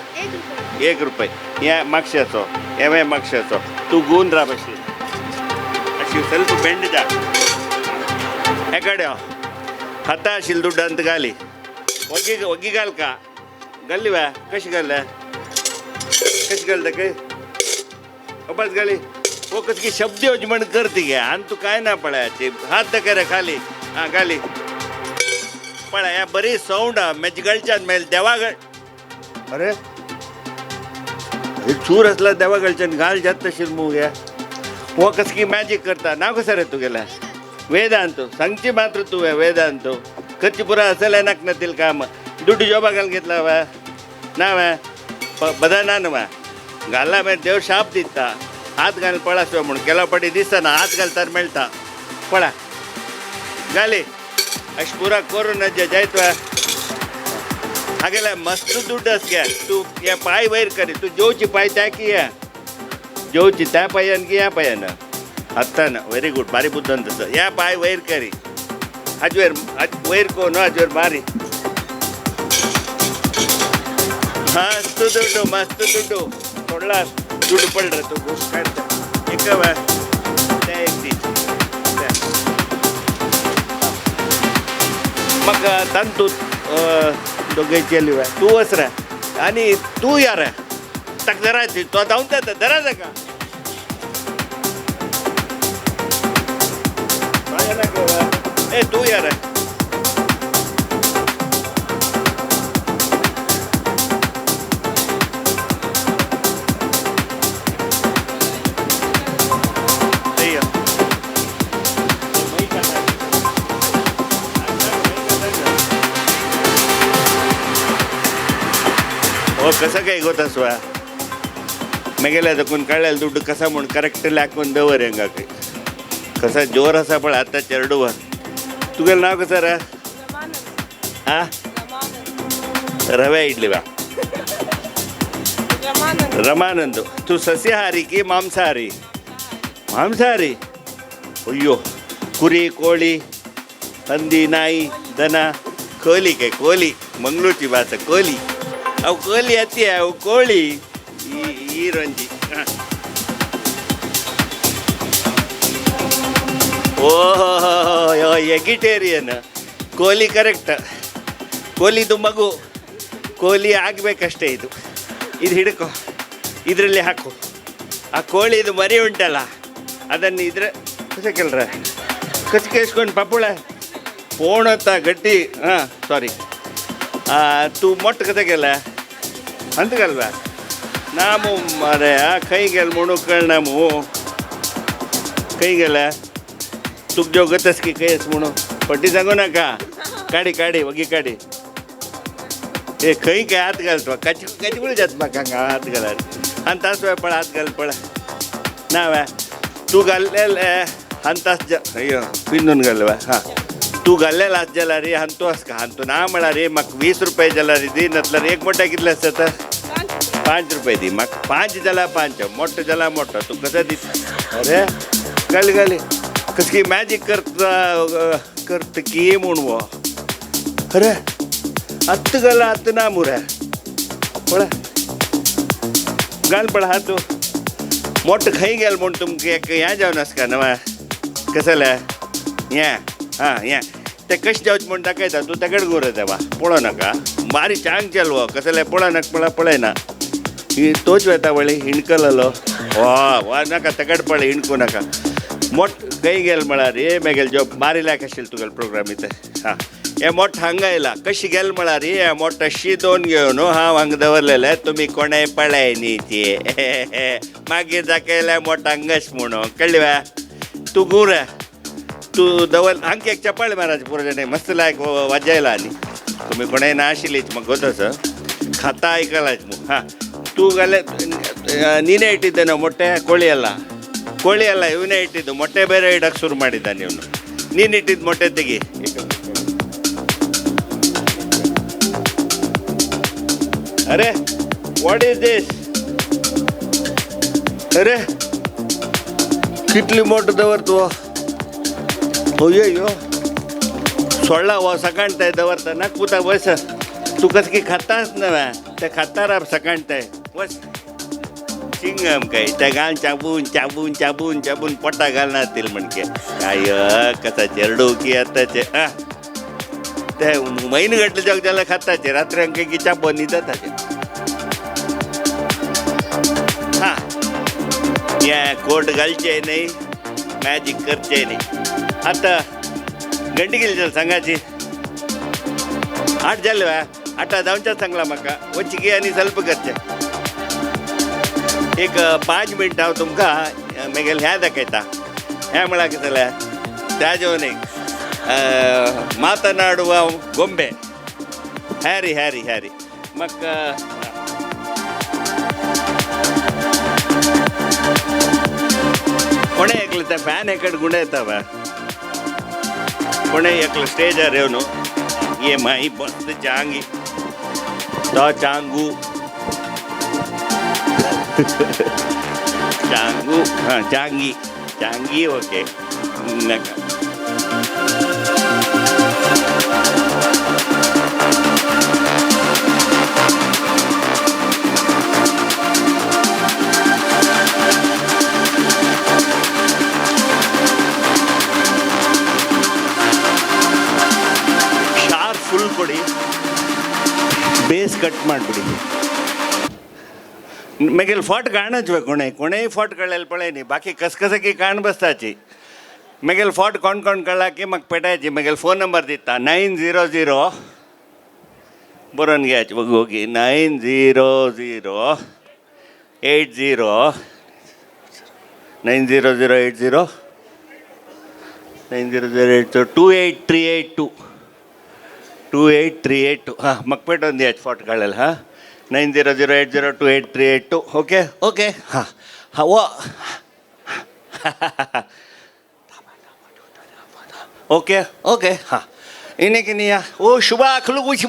1 रुपये. हे मागशाचो, हेवे मागशाचो. तूं गुवन राव अशी अशी, सेल्फ बेंड जा. हे कडेन यो. हाता आशिल्ले दुड्डांत घाली. वगी वगी घाल का घाल्ली वा? कशी घाल्ल्या? कशी घालता काय अपास घाली. हो, कस की शब्द येवची म्हण करती गे. आनी तूं काय ना पळयाची. हात दाखय रे खाली. हां, घाली पळय. ह्या बरी सवंड मेज गळच्यान मेल देवा गळ. अरे, हे चूर असला देवा गळच्यान घाल जात तशील मग. ह्या हो कस की मॅजीक करता. नाव कसं रे तुगेलें? वेदांत. सांगची मात्र तुवें वेदांत खर्ची पुरा असेल नाक नतील काम. दुड्डू जोबा घालून घेतला वा ना वा बदा ना वा घालला. मागीर देव शाप दिता. हात घाल पळासो म्हणून केला पडी दिसना. हात घालतार मेळटा. पळा घाली अशें पुरा करून जायत वा. हागेले मस्त दुड्ड आस गे. तूं हे पांय वयर करी. तूं जेवची पांय त्या की या जेवची त्या पांयान की ह्या पांयान हातान. व्हेरी गुड, बारी बुद्दन तसं. ह्या पांय वयर करी, हाजवेर वयर कोन हाजवेर बारी. मस्त दुड्डू, मस्त दुड्डू सोडला. दुड्डू पडलं रे. तू काडटा एका वा त्या एक दी त्या. म्हाका तांतू दोगांय चेली वा. तूं वच रे आनी तूं या रे. ताका धरा, तो धांवता येता, धरा ताका. ए, तूं या रे. थंय यो. हो, कसं काय गोत आसवा मेगेल्या देखून काडलेले दुड्डू कसा म्हूण करेक्ट हाकून दवर. हांगा कसा जोर आसा पळय आतां चेरडुवा. तुगेलें नांव कसं रे? आ, रव्या इडली बा. रमानंद. तू सस्याहारी की मांसाहारी? मांसाहारी. अय्यो, कुरी, कोळी, हंदी, नाई, ದನ ಕೋಲಿ ಕೆ ಕೋಲಿ ಮಂಗಳೂರ್ಚಿ ಭಾಷೆ ಕೋಲಿ ಅವು ಕೋಲಿ ಅತ್ತಿ ಅವು ಕೋಳಿ ಈ ಈ ರಂಜಿ. ಓಹೋ, ಎಗಿಟೇರಿಯನ್ ಕೋಲಿ ಕರೆಕ್ಟ್. ಕೋಲಿದು ಮಗು ಕೋಲಿ ಆಗಬೇಕಷ್ಟೇ. ಇದು ಇದು ಹಿಡ್ಕೊ, ಇದರಲ್ಲಿ ಹಾಕು. ಆ ಕೋಳಿದು ಮರಿ ಉಂಟಲ್ಲ, ಅದನ್ನು ಇದ್ರ ಕಸಕಲ್ರ ಕಚ್ಕೇಸ್ಕೊಂಡು ಪಪ್ಪುಳ ಫೋಣತ್ತ ಗಟ್ಟಿ. ಹಾಂ, ಸಾರಿ. ತೂ ಮೊಟ್ಟ ಕತೆಗೆಲ್ಲ ಅಂತಗಲ್ವ ನಾವು ಮರೆ ಕೈಗೆಲ್ಲ ಮುಣುಕಳ್ ನಾವು ಕೈಗೆಲ್ಲ ತುಗ್ಜೋ ಗತ್ತಸ್ಕಿ ಕೈ ಮುಣು ಪಟ್ಟಿ ತಗೋನಕ ಕಾಡಿ ಕಾಡಿ ಒಗಿ ಕಾಡಿ. ಏ ಕೈ ಕೈ ಹಾತ್ ಗಲ್ತ್ವ ಕಚ್ ಕಚ್ಗಳು ಜತ್ ಹಂಗೆ ಹಾತ್ ಗಲ ಅಂತ ಪಳ ಹಾತ್ ಗಲ್ಪಳ ನಾವೇ ತೂ ಗಲ್ಲೆಲ್ಲ ಅಂತ ಜ ಅಯ್ಯೋ ಪಿನ್ನೊಂದು ಗಲ್ವ. ಹಾಂ, तू घाल्लेला हात जाल्यार रे हांतू आसका हांतू ना म्हळ्यार रे म्हाका 20 रुपये जाल्यार दी नातल्यार एक मोठा कितले आसता 5 रुपये दी म्हाका. 5 जाल्यार 5, मोठो जाल्यार मोठो. तूं कसो दिता? अरे घाली घाली कसकी मॅजीक करता करता की म्हूण वो. अरे हत्त घाला हत्त ना मुरे पळय घाल पळय हात मोठो खंय गेल म्हूण तुमकां एक हें जावन आसका न्हय कसलें हें. हां, हें ते कशें जावचें म्हूण दाखयता. तूं तेगड गोर देवा पळोव नाका मारी चांग चेलवो कसलें पळोव नाका पळय पळयना ही तोच वेता वळी हिणकलेलो वा वा नाका तेगड पळय हिणकू नाका मोठ खंय गेल म्हळ्यार हे मेगेल जो मारी लायक आशिल्लो तुगेलो प्रोग्राम इथे. हां, हे मोठ हांगा येयला कशी गेल म्हळ्यार हे मोठ अशी दोन घेवन हांव हांगा दवरलेले तुमी कोणेय पळय न्ही ती मागीर दाखयले मोठ हांगाच म्हणून कळ्ळी वा. तूं गुर तूं दवर हांगा एक चपाळ महाराज पुरो जाणें मस्त लायक वाजयला आनी तुमी कोणेय ना आशिल्लीच म्हाका गोत आसा खाता आयकलाच मू. हां, ತೂ ಗಲೆ ನೀನೇ ಇಟ್ಟಿದ್ದೇನೆ ಮೊಟ್ಟೆ. ಕೋಳಿ ಅಲ್ಲ, ಕೋಳಿ ಅಲ್ಲ, ಇವನೇ ಇಟ್ಟಿದ್ದು ಮೊಟ್ಟೆ. ಬೇರೆ ಇಡಕ್ಕೆ ಶುರು ಮಾಡಿದ್ದಾನೆ ಇವನು. ನೀನು ಇಟ್ಟಿದ್ದು ಮೊಟ್ಟೆ ತೆಗಿ. ಅರೆ what is this? ಅರೆ कितली मोठो दवर तू. अय्यो सोडला हो सकाळताय दवरता ना पुता बस. तू कसं की खाताच नव्हे ते खाता सकाळताय बस चिंगम काय त्या घाल चाबून चाबून चाबून चाबून पोटा घालणार तील म्हणके काय कसा चेरडू की आताचे ते म्हयनो घातले जग जाल्यार खाताचे रात्री अंके की चाबून न्हिदताचे. हां, हे कोट घालचे न्ही, मॅजीक करचे न्ही. आतां गंडी गेली चल सांगाची 8 जाले वा आटा जावच्याच सांगला म्हाका वचकी आनी ಸ್ವಲ್ಪ करचें. एक 5 मिनटां हांव तुमकां मागीर ह्या दाखयता. हें म्हळ्यार कितें जालें त्या जेवन एक ಮಾತನಾಡುವ ಗೊಂಬೆ ಹ್ಯಾರಿ ಹ್ಯಾರಿ ಹ್ಯಾರಿ म्हाका कोणें एकलें तें फॅन एकड गुंडयता वा कोणें एकलो स्टेजार येवन ये माई मस्त चांगी तो चांगू चांगू. हां, चांगी चांगी ओके नाका. ಶಾರ್ಪ್ ಫುಲ್ ಕೊಡಿ, ಬೇಸ್ ಕಟ್ ಮಾಡಿಬಿಡಿ. मागीर फोट काणच वे कोणें कोणेय फोट काडलेले पळय न्ही, बाकी कसकसकी काण बसताची. मागीर फोट कोण कोण कळ्ळा की म्हाका पेटायची. मागीर फोन नंबर दिता 900 बरोवन घेयाचे ओगी 900 80 90080 90080 28382 28382. हां, म्हाका पेटोवन दियाचे फोट काडलेले. हां, 9008028382. Okay okay. हां हां वो ओके ओके. हां, इने की नहीं ओ शुभा खलु कुछ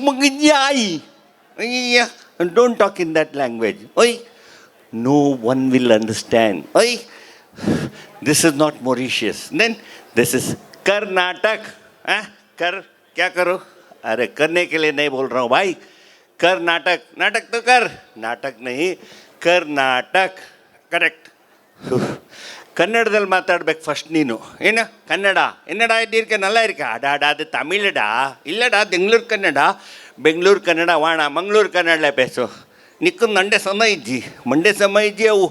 आई. Don't talk in that language ओय, no one will understand ओय. This is not Mauritius, then this is Karnataka. Kar क्या करो? अरे करने के लिए नहीं बोल रहा हूँ भाई, कर्नाटक. नाटक तो कर, नाटक नहीं, कर्नाटक. ಕರೆಕ್ಟ್. ಕನ್ನಡದಲ್ಲಿ ಮಾತಾಡ್ಬೇಕು ಫಸ್ಟ್ ನೀನು. ಏನು ಕನ್ನಡ? என்னடா எப்படி இருக்க? நல்லா இருக்க. அடாடா, அது தமிழடா. இல்லடா, ಬೆಂಗ್ಳೂರು ಕನ್ನಡ. ಬೆಂಗ್ಳೂರು ಕನ್ನಡ ವಾಣ, ಮಂಗ್ಳೂರು ಕನ್ನಡಲೇ ಬೇಸು. ನಿಕ್ಕು ನಂಡೆ ಸಮ ಇಜ್ಜಿ, ಮಂಡೆ ಸಮ ಇಜ್ಜಿ. ಅವು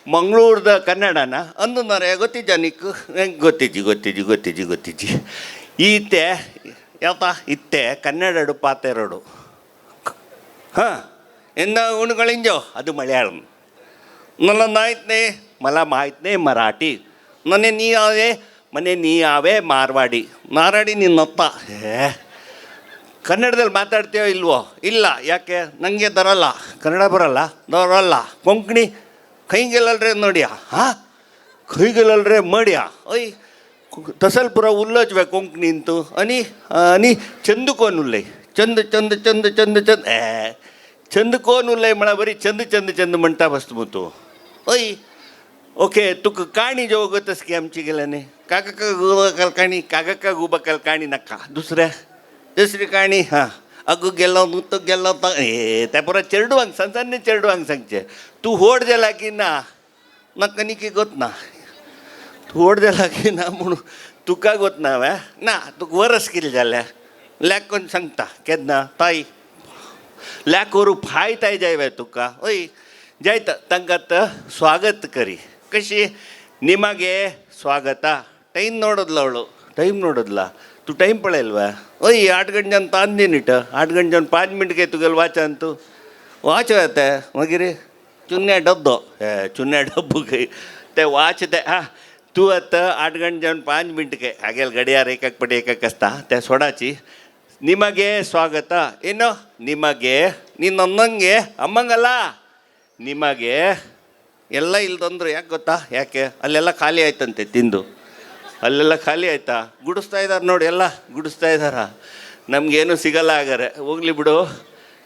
ಮಂಗ್ಳೂರ್ದ ಕನ್ನಡನ ಅಂದು ನರೆ ಗೊತ್ತಿಜ್ಜ ನಿಕ್ಕು? ನಂಗೆ ಗೊತ್ತಿಜ್ಜಿ, ಗೊತ್ತಿಜ್ಜಿ, ಗೊತ್ತಿಜ್ಜಿ, ಗೊತ್ತಿಜ್ಜಿ. ಈತೆ ಯಾವತ್ತ ಇತ್ತೆ ಕನ್ನಡಡು ಪಾತೆರಡು. ಹಾಂ, ಎನ್ನ ಉಣ್ಗಳಿಂಜೋ ಅದು ಮಲಯಾಳಂ. मला माहीत नाही, मला माहीत नाही मराठी. ಮನೆ ನೀ ಯಾವೇ, ಮನೆ ನೀ ಯಾವೇ ಮಾರ್ವಾಡಿ, ಮಾರಾಡಿ ನಿನ್ನಪ್ಪ. ಏ, ಕನ್ನಡದಲ್ಲಿ ಮಾತಾಡ್ತೀಯೋ ಇಲ್ವೋ? ಇಲ್ಲ. ಯಾಕೆ? ನನಗೆ ಬರಲ್ಲ ಕನ್ನಡ, ಬರಲ್ಲ, ಬರಲ್ಲ. ಕೊಂಕಣಿ ಕೈಗೆಲ್ಲಲ್ರೇ ನೋಡಿಯಾ? ಹಾಂ, ಕೈಗೆಲ್ಲಲ್ರೇ ಮಾಡಿಯಾ? ಓಯ್, ತಸಲ್ ಪುರ ಉಲ್ಲೋಚ್ವೆ ಕೊಂಕಣಿ ಅಂತು. ಅನಿ ಅನಿ ಚಂದ ಕೋನ್ ಉಲ್ಲೈ, ಚಂದ ಚಂದ ಚಂದ ಚಂದ ಚಂದ. ಏ, ಚಂದ ಕೋನ್ ಉಲ್ಲೈ म्हळ्यार बरी चंद चंद चंद म्हणटा बसत मग तूं. ओय, ओके, तुका काणी जेवगतस की आमची गेल्याने काका का गुबकल काणी, काका का गुबकल काणी नका. दुसऱ्या दुसरी काणी. हां, अगो गेलो तो गेलो तो. ए, त्या पुरा चेरडुवांक सण सण्ण चेरडुवांक सांगचें. तूं व्हड जाला की ना? म्हाका निकी गोत ना. तूं व्हड जाला की ना म्हणून तुका गोत ना वे ना. तुका वरस कितें जालें लॅक कोण सांगता केन्ना ताई लॅक करू फाय ताय जाय तुका. ओय, जायत तांकां स्वागत करी कशी? ನಿಮಗೆ ಸ್ವಾಗತ. ಟೈಮ್ ನೋಡಿದ್ಲ ಅವಳು? ಟೈಮ್ ನೋಡಿದ್ಲ? तू ಟೈಮ್ ಪಳೆಯಲ್ವಾ? ಓಯ್, 8 ಗಂಟೆ ಅಂತ ಅಂದಿನಿಟ. 8 ಗಂಟೆ 5 ಮಿನಿಟ್ಗೆ ತುಗಲ್ ವಾಚ ಅಂತು ವಾಚ ಆಯ್ತೆ. ಮಗಿರಿ ಚುನ್ನೆ ಡಬ್ಬು, ಏ ಚುನ್ನೆ ಡಬ್ಬು ಕೈ ते वाच ते. हां, तूं आतां 8 ಗಂಟೆ 5 ಮಿನಿಟ್ಗೆ ಹಾಗೆಲ್ಲ ಗಡಿಯಾರ ಏಕಕ್ ಪಟಿ ಏಕಕ್ ಹಸ್ತಾ ते सोडाची. ನಿಮಗೆ ಸ್ವಾಗತ. ಏನು ನಿಮಗೆ? ನೀನು ಅನ್ನಂಗೆ ಅಮ್ಮಂಗಲ್ಲ, ನಿಮಗೆ ಎಲ್ಲ ಇಲ್ದಂದ್ರು ಯಾಕೆ ಗೊತ್ತಾ? ಯಾಕೆ? ಅಲ್ಲೆಲ್ಲ ಖಾಲಿ ಆಯ್ತಂತೆ ತಿಂದು. ಅಲ್ಲೆಲ್ಲ ಖಾಲಿ ಆಯ್ತಾ? ಗುಡಿಸ್ತಾ ಇದ್ದಾರೆ ನೋಡಿ, ಎಲ್ಲ ಗುಡಿಸ್ತಾ ಇದ್ದಾರ. ನಮಗೇನು ಸಿಗಲ್ಲ ಹಾಗಾರೆ. ಹೋಗ್ಲಿ ಬಿಡು.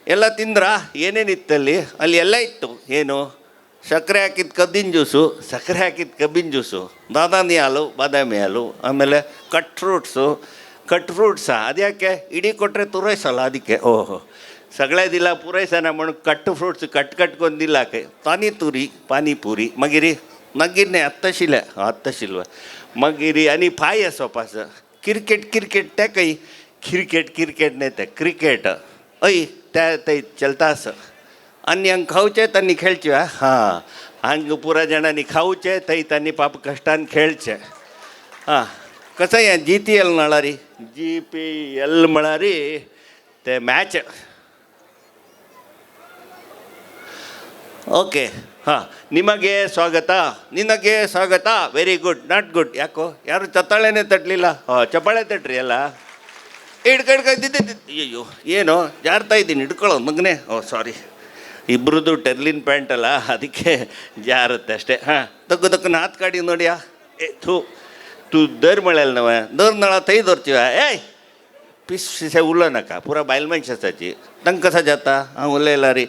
ಎಲ್ಲ ತಿಂದ್ರಾ? ಏನೇನಿತ್ತಲ್ಲಿ? ಅಲ್ಲಿ ಎಲ್ಲ ಇತ್ತು. ಏನು? ಸಕ್ಕರೆ ಹಾಕಿದ ಕಬ್ಬಿನ ಜ್ಯೂಸು, ಸಕ್ಕರೆ ಹಾಕಿದ ಕಬ್ಬಿನ ಜ್ಯೂಸು, ಬಾದಾಮಿ ಹಾಲು, ಬಾದಾಮಿ ಹಾಲು, ಆಮೇಲೆ ಕಟ್ ಫ್ರೂಟ್ಸು. ಕಟ್ ಫ್ರೂಟ್ಸಾ? ಅದ್ಯಾಕೆ? ಇಡೀ ಕೊಟ್ಟರೆ ತುರೈಸಲ್ಲ ಅದಕ್ಕೆ. ಓಹೋ, ಸಗಳೆದಿಲ್ಲ ಪೂರೈಸನ म्हणून ಕಟ್ ಫ್ರೂಟ್ಸ್ ಕಟ್ ಕಟ್ಕೊಂದಿಲ್ಲ. ಪಾನಿಪುರಿ, ಪಾನಿಪುರಿ ಮಗಿರಿ ಮಗಿರ್ನೆ ಅತ್ತಶಿಲೆ ಅತ್ತಶಿಲ್ವ ಮಗಿರಿ आणि फाय सोपास. क्रिकेट, क्रिकेट त्या काही क्रिकेट, क्रिकेट नाही ते क्रिकेट. ऐ, त्या ते चलता असं. आणि हंग खावचे त्यांनी खेळचे. हां, हंग पुरा जणांनी खावचे थंय त्यांनी पाप कष्टान खेळचे. हां, कसं या G T L म्हळ्यारी, G P L म्हळ्यारी ते मॅच. ಓಕೆ. ಹಾಂ, ನಿಮಗೆ ಸ್ವಾಗತ, ನಿನಗೆ ಸ್ವಾಗತ. Very good. Not good. ಯಾಕೋ ಯಾರು ಚತ್ತಾಳೆನೇ ತಟ್ಟಲಿಲ್ಲ? ಹಾಂ, ಚಪ್ಪಾಳೆ ತಟ್ರಿ ಅಲ್ಲ. ಹಿಡ್ಕ ಹಿಡ್ಕ ಇದ್ದಿದ್ದೆ. ಅಯ್ಯೋ, ಏನೋ ಜಾರ್ತಾ ಇದ್ದೀನಿ, ಹಿಡ್ಕೊಳ್ಳೋ ಮಗನೇ. ಓ ಸಾರಿ, ಇಬ್ಬರದ್ದು ಟೆರ್ಲಿನ್ ಪ್ಯಾಂಟ್ ಅಲ್ಲ, ಅದಕ್ಕೆ ಜಾರುತ್ತೆ ಅಷ್ಟೇ. ಹಾಂ, ತಗ್ಗು ತಗ್ಗು ನಾತ್ ಕಾಡಿ ನೋಡಿಯಾ. ಏ ಥೂ, ತೂ there ಮಳೆಲ್ ನವ ದರ್ ನಳ ತೈ ದೊರ್ತೀವ. ಏಯ್, पीस पिसे उलो नाका. पुरा बायल मनशाची तांकां कसा जाता हांव उलयला रे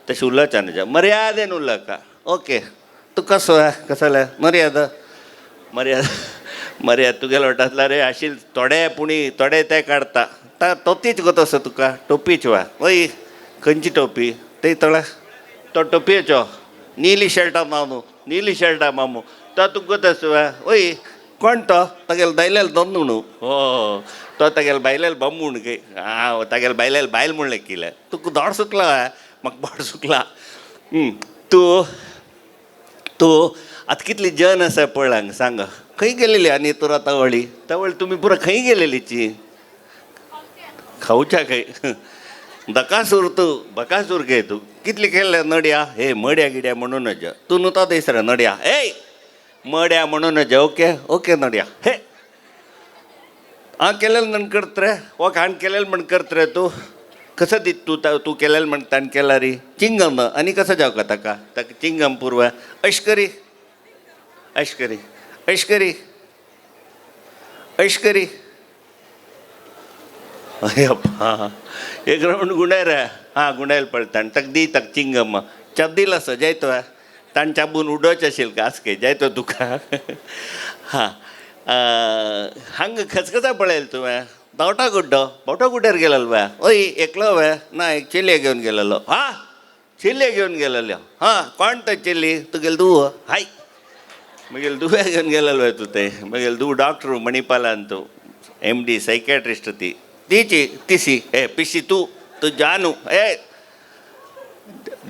तशें उलोवचा न्हय, मर्यादेन उलोवका. ओके, तूं कसो कसले मर्यादा, मर्यादा, मर्यादा तुगेलो वाटातला रे आशिल थोडे पुणी थोडे ते काडता. तोपीच गो तसो तुका टोपीच वा. वय, खंयची टोपी? ते तोळ्या तो टोपयेचो नीली शर्टा मामू, नीली शर्टा मामू तो तुका तसो वा. वय, कोण तो? तागेले दायलेल दोन. हो, तो तागेले बायलेल बम म्हूण की. आं, तागेले बायलेल बायल म्हणलें किलें तुका दोड सुकला, म्हाका बोड सुकला. तूं तूं आतां कितली जन आसा पळय हांगा. सांग, खंय गेलेली आनी तुरा तवळी तवळी तुमी पुरा खंय गेलेलीची खावच्या खंय? बकासूर तूं, बकासूर गे तूं. कितली केल्ले नड्या? हे मड्या गिड्या म्हणून नज तूं न्हू दिसरा नड्या. ए मड्या म्हणून नज. ओके ओके, नड्या हे हां केलेलं म्हण करत रे. ओके, हाण केलेलं म्हण करत रे. तूं कसं दित तूं तूं केलेलं म्हण ताण केला रे चिंगम. आनी कसं जावं का ताका? ताका चिंगम पूर्व अशकरी अशकरी अशकरी अशकरी. अय्यप्पा, एक राऊंड गुंडाय रे. हां, गुंडायल पडटा ताका दी ताका चिंगम चाब दिला असो जायतो ताण चाबून उडोवचें आशिल्लें का आसके जायतो तुका. हां, हांगा खचखचा पळयलें तुवें? बावटा गुड्डो. बावटा गुड्ड्यार गेलेलो वे? ओय एकलो वे? ना, एक चेल्ले घेवन गेलेलो. हा, चेल्ले घेवन गेलेलो. हां, कोण तो चेल्ली? तुगेले धूव. हाय, मगेले धुवे घेवन गेलेलो वे तूं? ते मगेले धूव डॉक्टर मणिपालान, तूं एमडी सायकॅट्रिस्ट ती. तीची तिसी ए पिशी तूं, तूं जानू. ए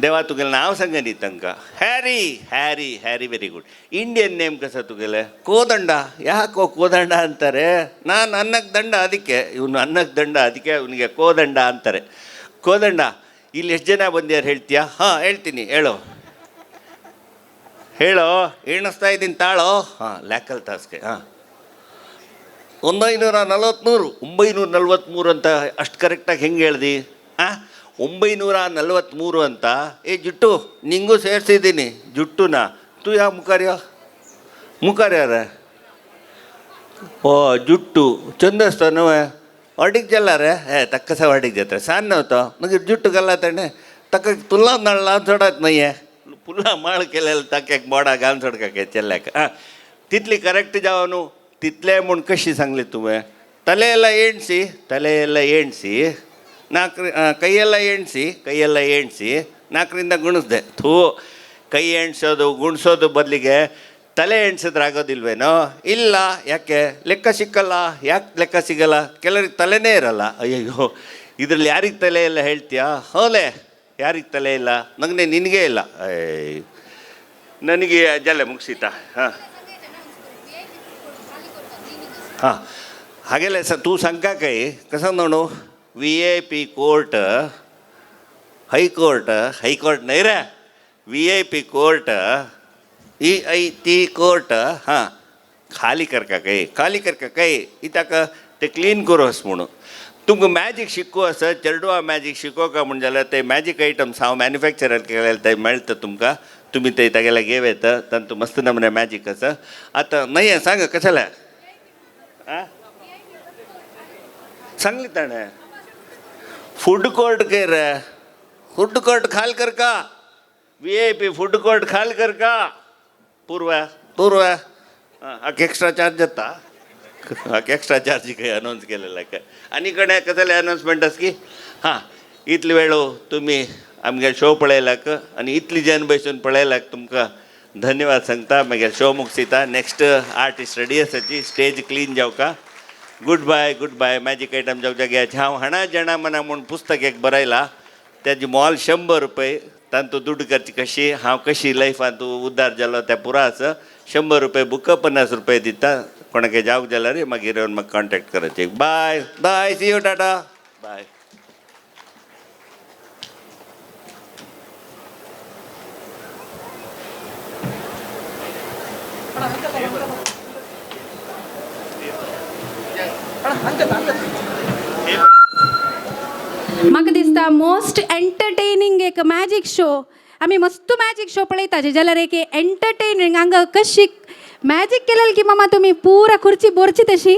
देवा, तुगेलें नांव सांग न्ही तांकां. Harry. Harry, Harry, very good. Indian name ಕಸ ತುಗೆಲೆ? ಕೋದಂಡ. ಯಾಕೋ ಕೋದಂಡ ಅಂತಾರೆ? ನಾನು ಅನ್ನಕ್ಕೆ ದಂಡ, ಅದಕ್ಕೆ. ಇವನು ಅನ್ನಕ್ಕೆ ದಂಡ, ಅದಕ್ಕೆ ಇವನಿಗೆ ಕೋದಂಡ ಅಂತಾರೆ. ಕೋದಂಡ, ಇಲ್ಲಿ ಎಷ್ಟು ಜನ ಬಂದ್ಯಾರು ಹೇಳ್ತೀಯಾ? ಹಾಂ, ಹೇಳ್ತೀನಿ. ಹೇಳು, ಹೇಳೋ. ಎಣಿಸ್ತಾ ಇದ್ದೀನಿ, ತಾಳೋ. ಹಾಂ, ಲ್ಯಾಕಲ್ ತಾಸ್ಗೆ. ಹಾಂ, 943. 943 ಅಂತ ಅಷ್ಟು ಕರೆಕ್ಟಾಗಿ ಹೆಂಗೆ ಹೇಳ್ದಿ? ಹಾಂ, 943 ಅಂತ. ಏ ಜುಟ್ಟು, ನಿಂಗೂ ಸೇರಿಸಿದ್ದೀನಿ ಜುಟ್ಟುನ. ತೂ ಯಾವ ಮುಖಾರ್ಯ? ಮುಖಾರ್ಯಾರ? ಓ ಜುಟ್ಟು ಚಂದಸ್ತನೂ वाडीक गेला रे. हे तक्कसा वाडीक जाता सान नव्हतं. मागीर जुट्टू घाला ताणें ताका तुला नळ्ळा सोडात न्हय. हें पुला माळ केलेलं ताक्याक बोडा घालून सोडका चेल्ल्याक. आं, तितली करेक्ट जावं न्हू. तितलें म्हूण कशी सांगली तुवें? ತಲೆ ಎಲ್ಲ ಎಣ್ಸಿ, ತಲೆಯೆಲ್ಲ ಎಣ್ಸಿ, ನಾಲ್ಕು ಕೈಯೆಲ್ಲ ಎಣ್ಸಿ, ಕೈಯೆಲ್ಲ ಎಣ್ಸಿ ನಾಲ್ಕರಿಂದ ಗುಣಿಸ್ದೆ. ಥೂ, ಕೈ ಎಣ್ಸೋದು ಗುಣಿಸೋದು ಬದಲಿಗೆ ತಲೆ ಎಣ್ಸಿದ್ರೆ ಆಗೋದಿಲ್ವೇನೋ? ಇಲ್ಲ. ಯಾಕೆ? ಲೆಕ್ಕ ಸಿಕ್ಕಲ್ಲ. ಯಾಕೆ ಲೆಕ್ಕ ಸಿಗಲ್ಲ? ಕೆಲವ್ರಿಗೆ ತಲೆನೇ ಇರಲ್ಲ. ಅಯ್ಯಯ್ಯೋ, ಇದರಲ್ಲಿ ಯಾರಿಗೆ ತಲೆ ಇಲ್ಲ ಹೇಳ್ತೀಯಾ? ಹೋಲೆ, ಯಾರಿಗೆ ತಲೆ ಇಲ್ಲ? ನನಗೆ, ನಿನಗೆ ಇಲ್ಲ. ಏಯ್, ನನಗೆ ಜಲೆ ಮುಗಿಸಿತಾ. ಹಾಂ हां, हागेले तूं सांगका काय कसं म्हणू? VIP court, high court, high court नाही रे, VIP court, EIT court. हां, खाली करका काय, खाली करका काय इताक ते क्लीन करूं म्हणून. तुमकां मॅजीक शिकू आसत, चेरडुवा मॅजीक शिकोवका म्हण जाल्यार ते मॅजीक आयटम्स हांव मॅन्युफॅक्चरर केलेले, ते मेळटा तुमकां. तुमी ते तागेले घेव येता. तांतू मस्त नमुने मॅजीक आसा. आतां न्हय, सांग कशें आं? सांगली ताणें. फूड कोर्ट के रे? फूड कोर्ट खाल कर का? VIP food court खाल कर का? पूर्व पूर्व हाका एक्स्ट्रा चार्ज जाता. हाका एक्स्ट्रा चार्ज काय अनाऊन्स केलेला काय? आनी कडेन कसले अनाउन्समेंट आस की? हां, इतले वेळो तुमी आमगे शो पळयलाक आनी इतली जन बसून पळयलाक तुमकां धन्यवाद सांगता. मागीर शो मुगसिता. नेक्स्ट आर्टिस्ट रेडी आसाची. स्टेज क्लीन जावका. Good bye, good bye. Magic item जावच्या घ्यायचे. हांव हाणा जाणा मना म्हूण पुस्तक एक बरयला. तेजी मोल 100 रुपये. तांतू दुड्ड करची कशी, हांव कशी लायफांत उद्धार जालो ते पुरा आसा. 100 रुपये बुक, 50 रुपये दिता. कोणाक जावंक जाल्यार मागीर येवन म्हाका कॉन्टेक्ट करायचे. Bye bye, see you, tata, bye. म्हाका दिसता मोस्ट एंटरटेनिंग एक मॅजीक शो. आमी मस्त मॅजीक शो पळयताचे जाल्यार एक एंटरटेनिंग हांगा कशी मॅजीक केलेली की मामा तुमी पुरा खुर्ची बोरची तशी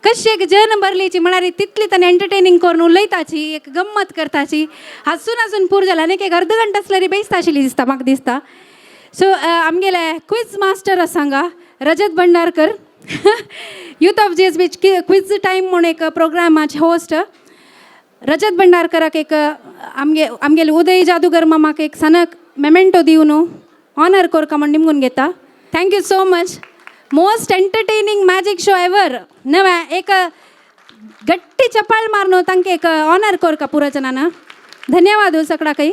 कशी एक जन भरलीची म्हळ्यार तितली ताणें एंटरटेनिंग करून उलयताची, एक गम्मत करताची, हांसून हांसून पूर जाला. आनी एक अर्द घंटा आसल्यार बेसता आशिल्ली दिसता म्हाका दिसता. सो आमगेले क्विज मास्टर आसा हांगा रजत Bhandarkar, youth of GSB quiz time म्हूण एक प्रोग्रामाचे होस्ट रजत भंडारकराक एक आमगेले उदय जादूगर मामाक एक सनक मेमेंटो दिवन ऑनर कोरका म्हूण निमगून घेता. Thank you so much. Most entertaining magic show ever. नव्या एक गट्टी चपाळ मारून तांकां एक ऑनर कोरका पुरा जणांना. धन्यवाद सगळा काही.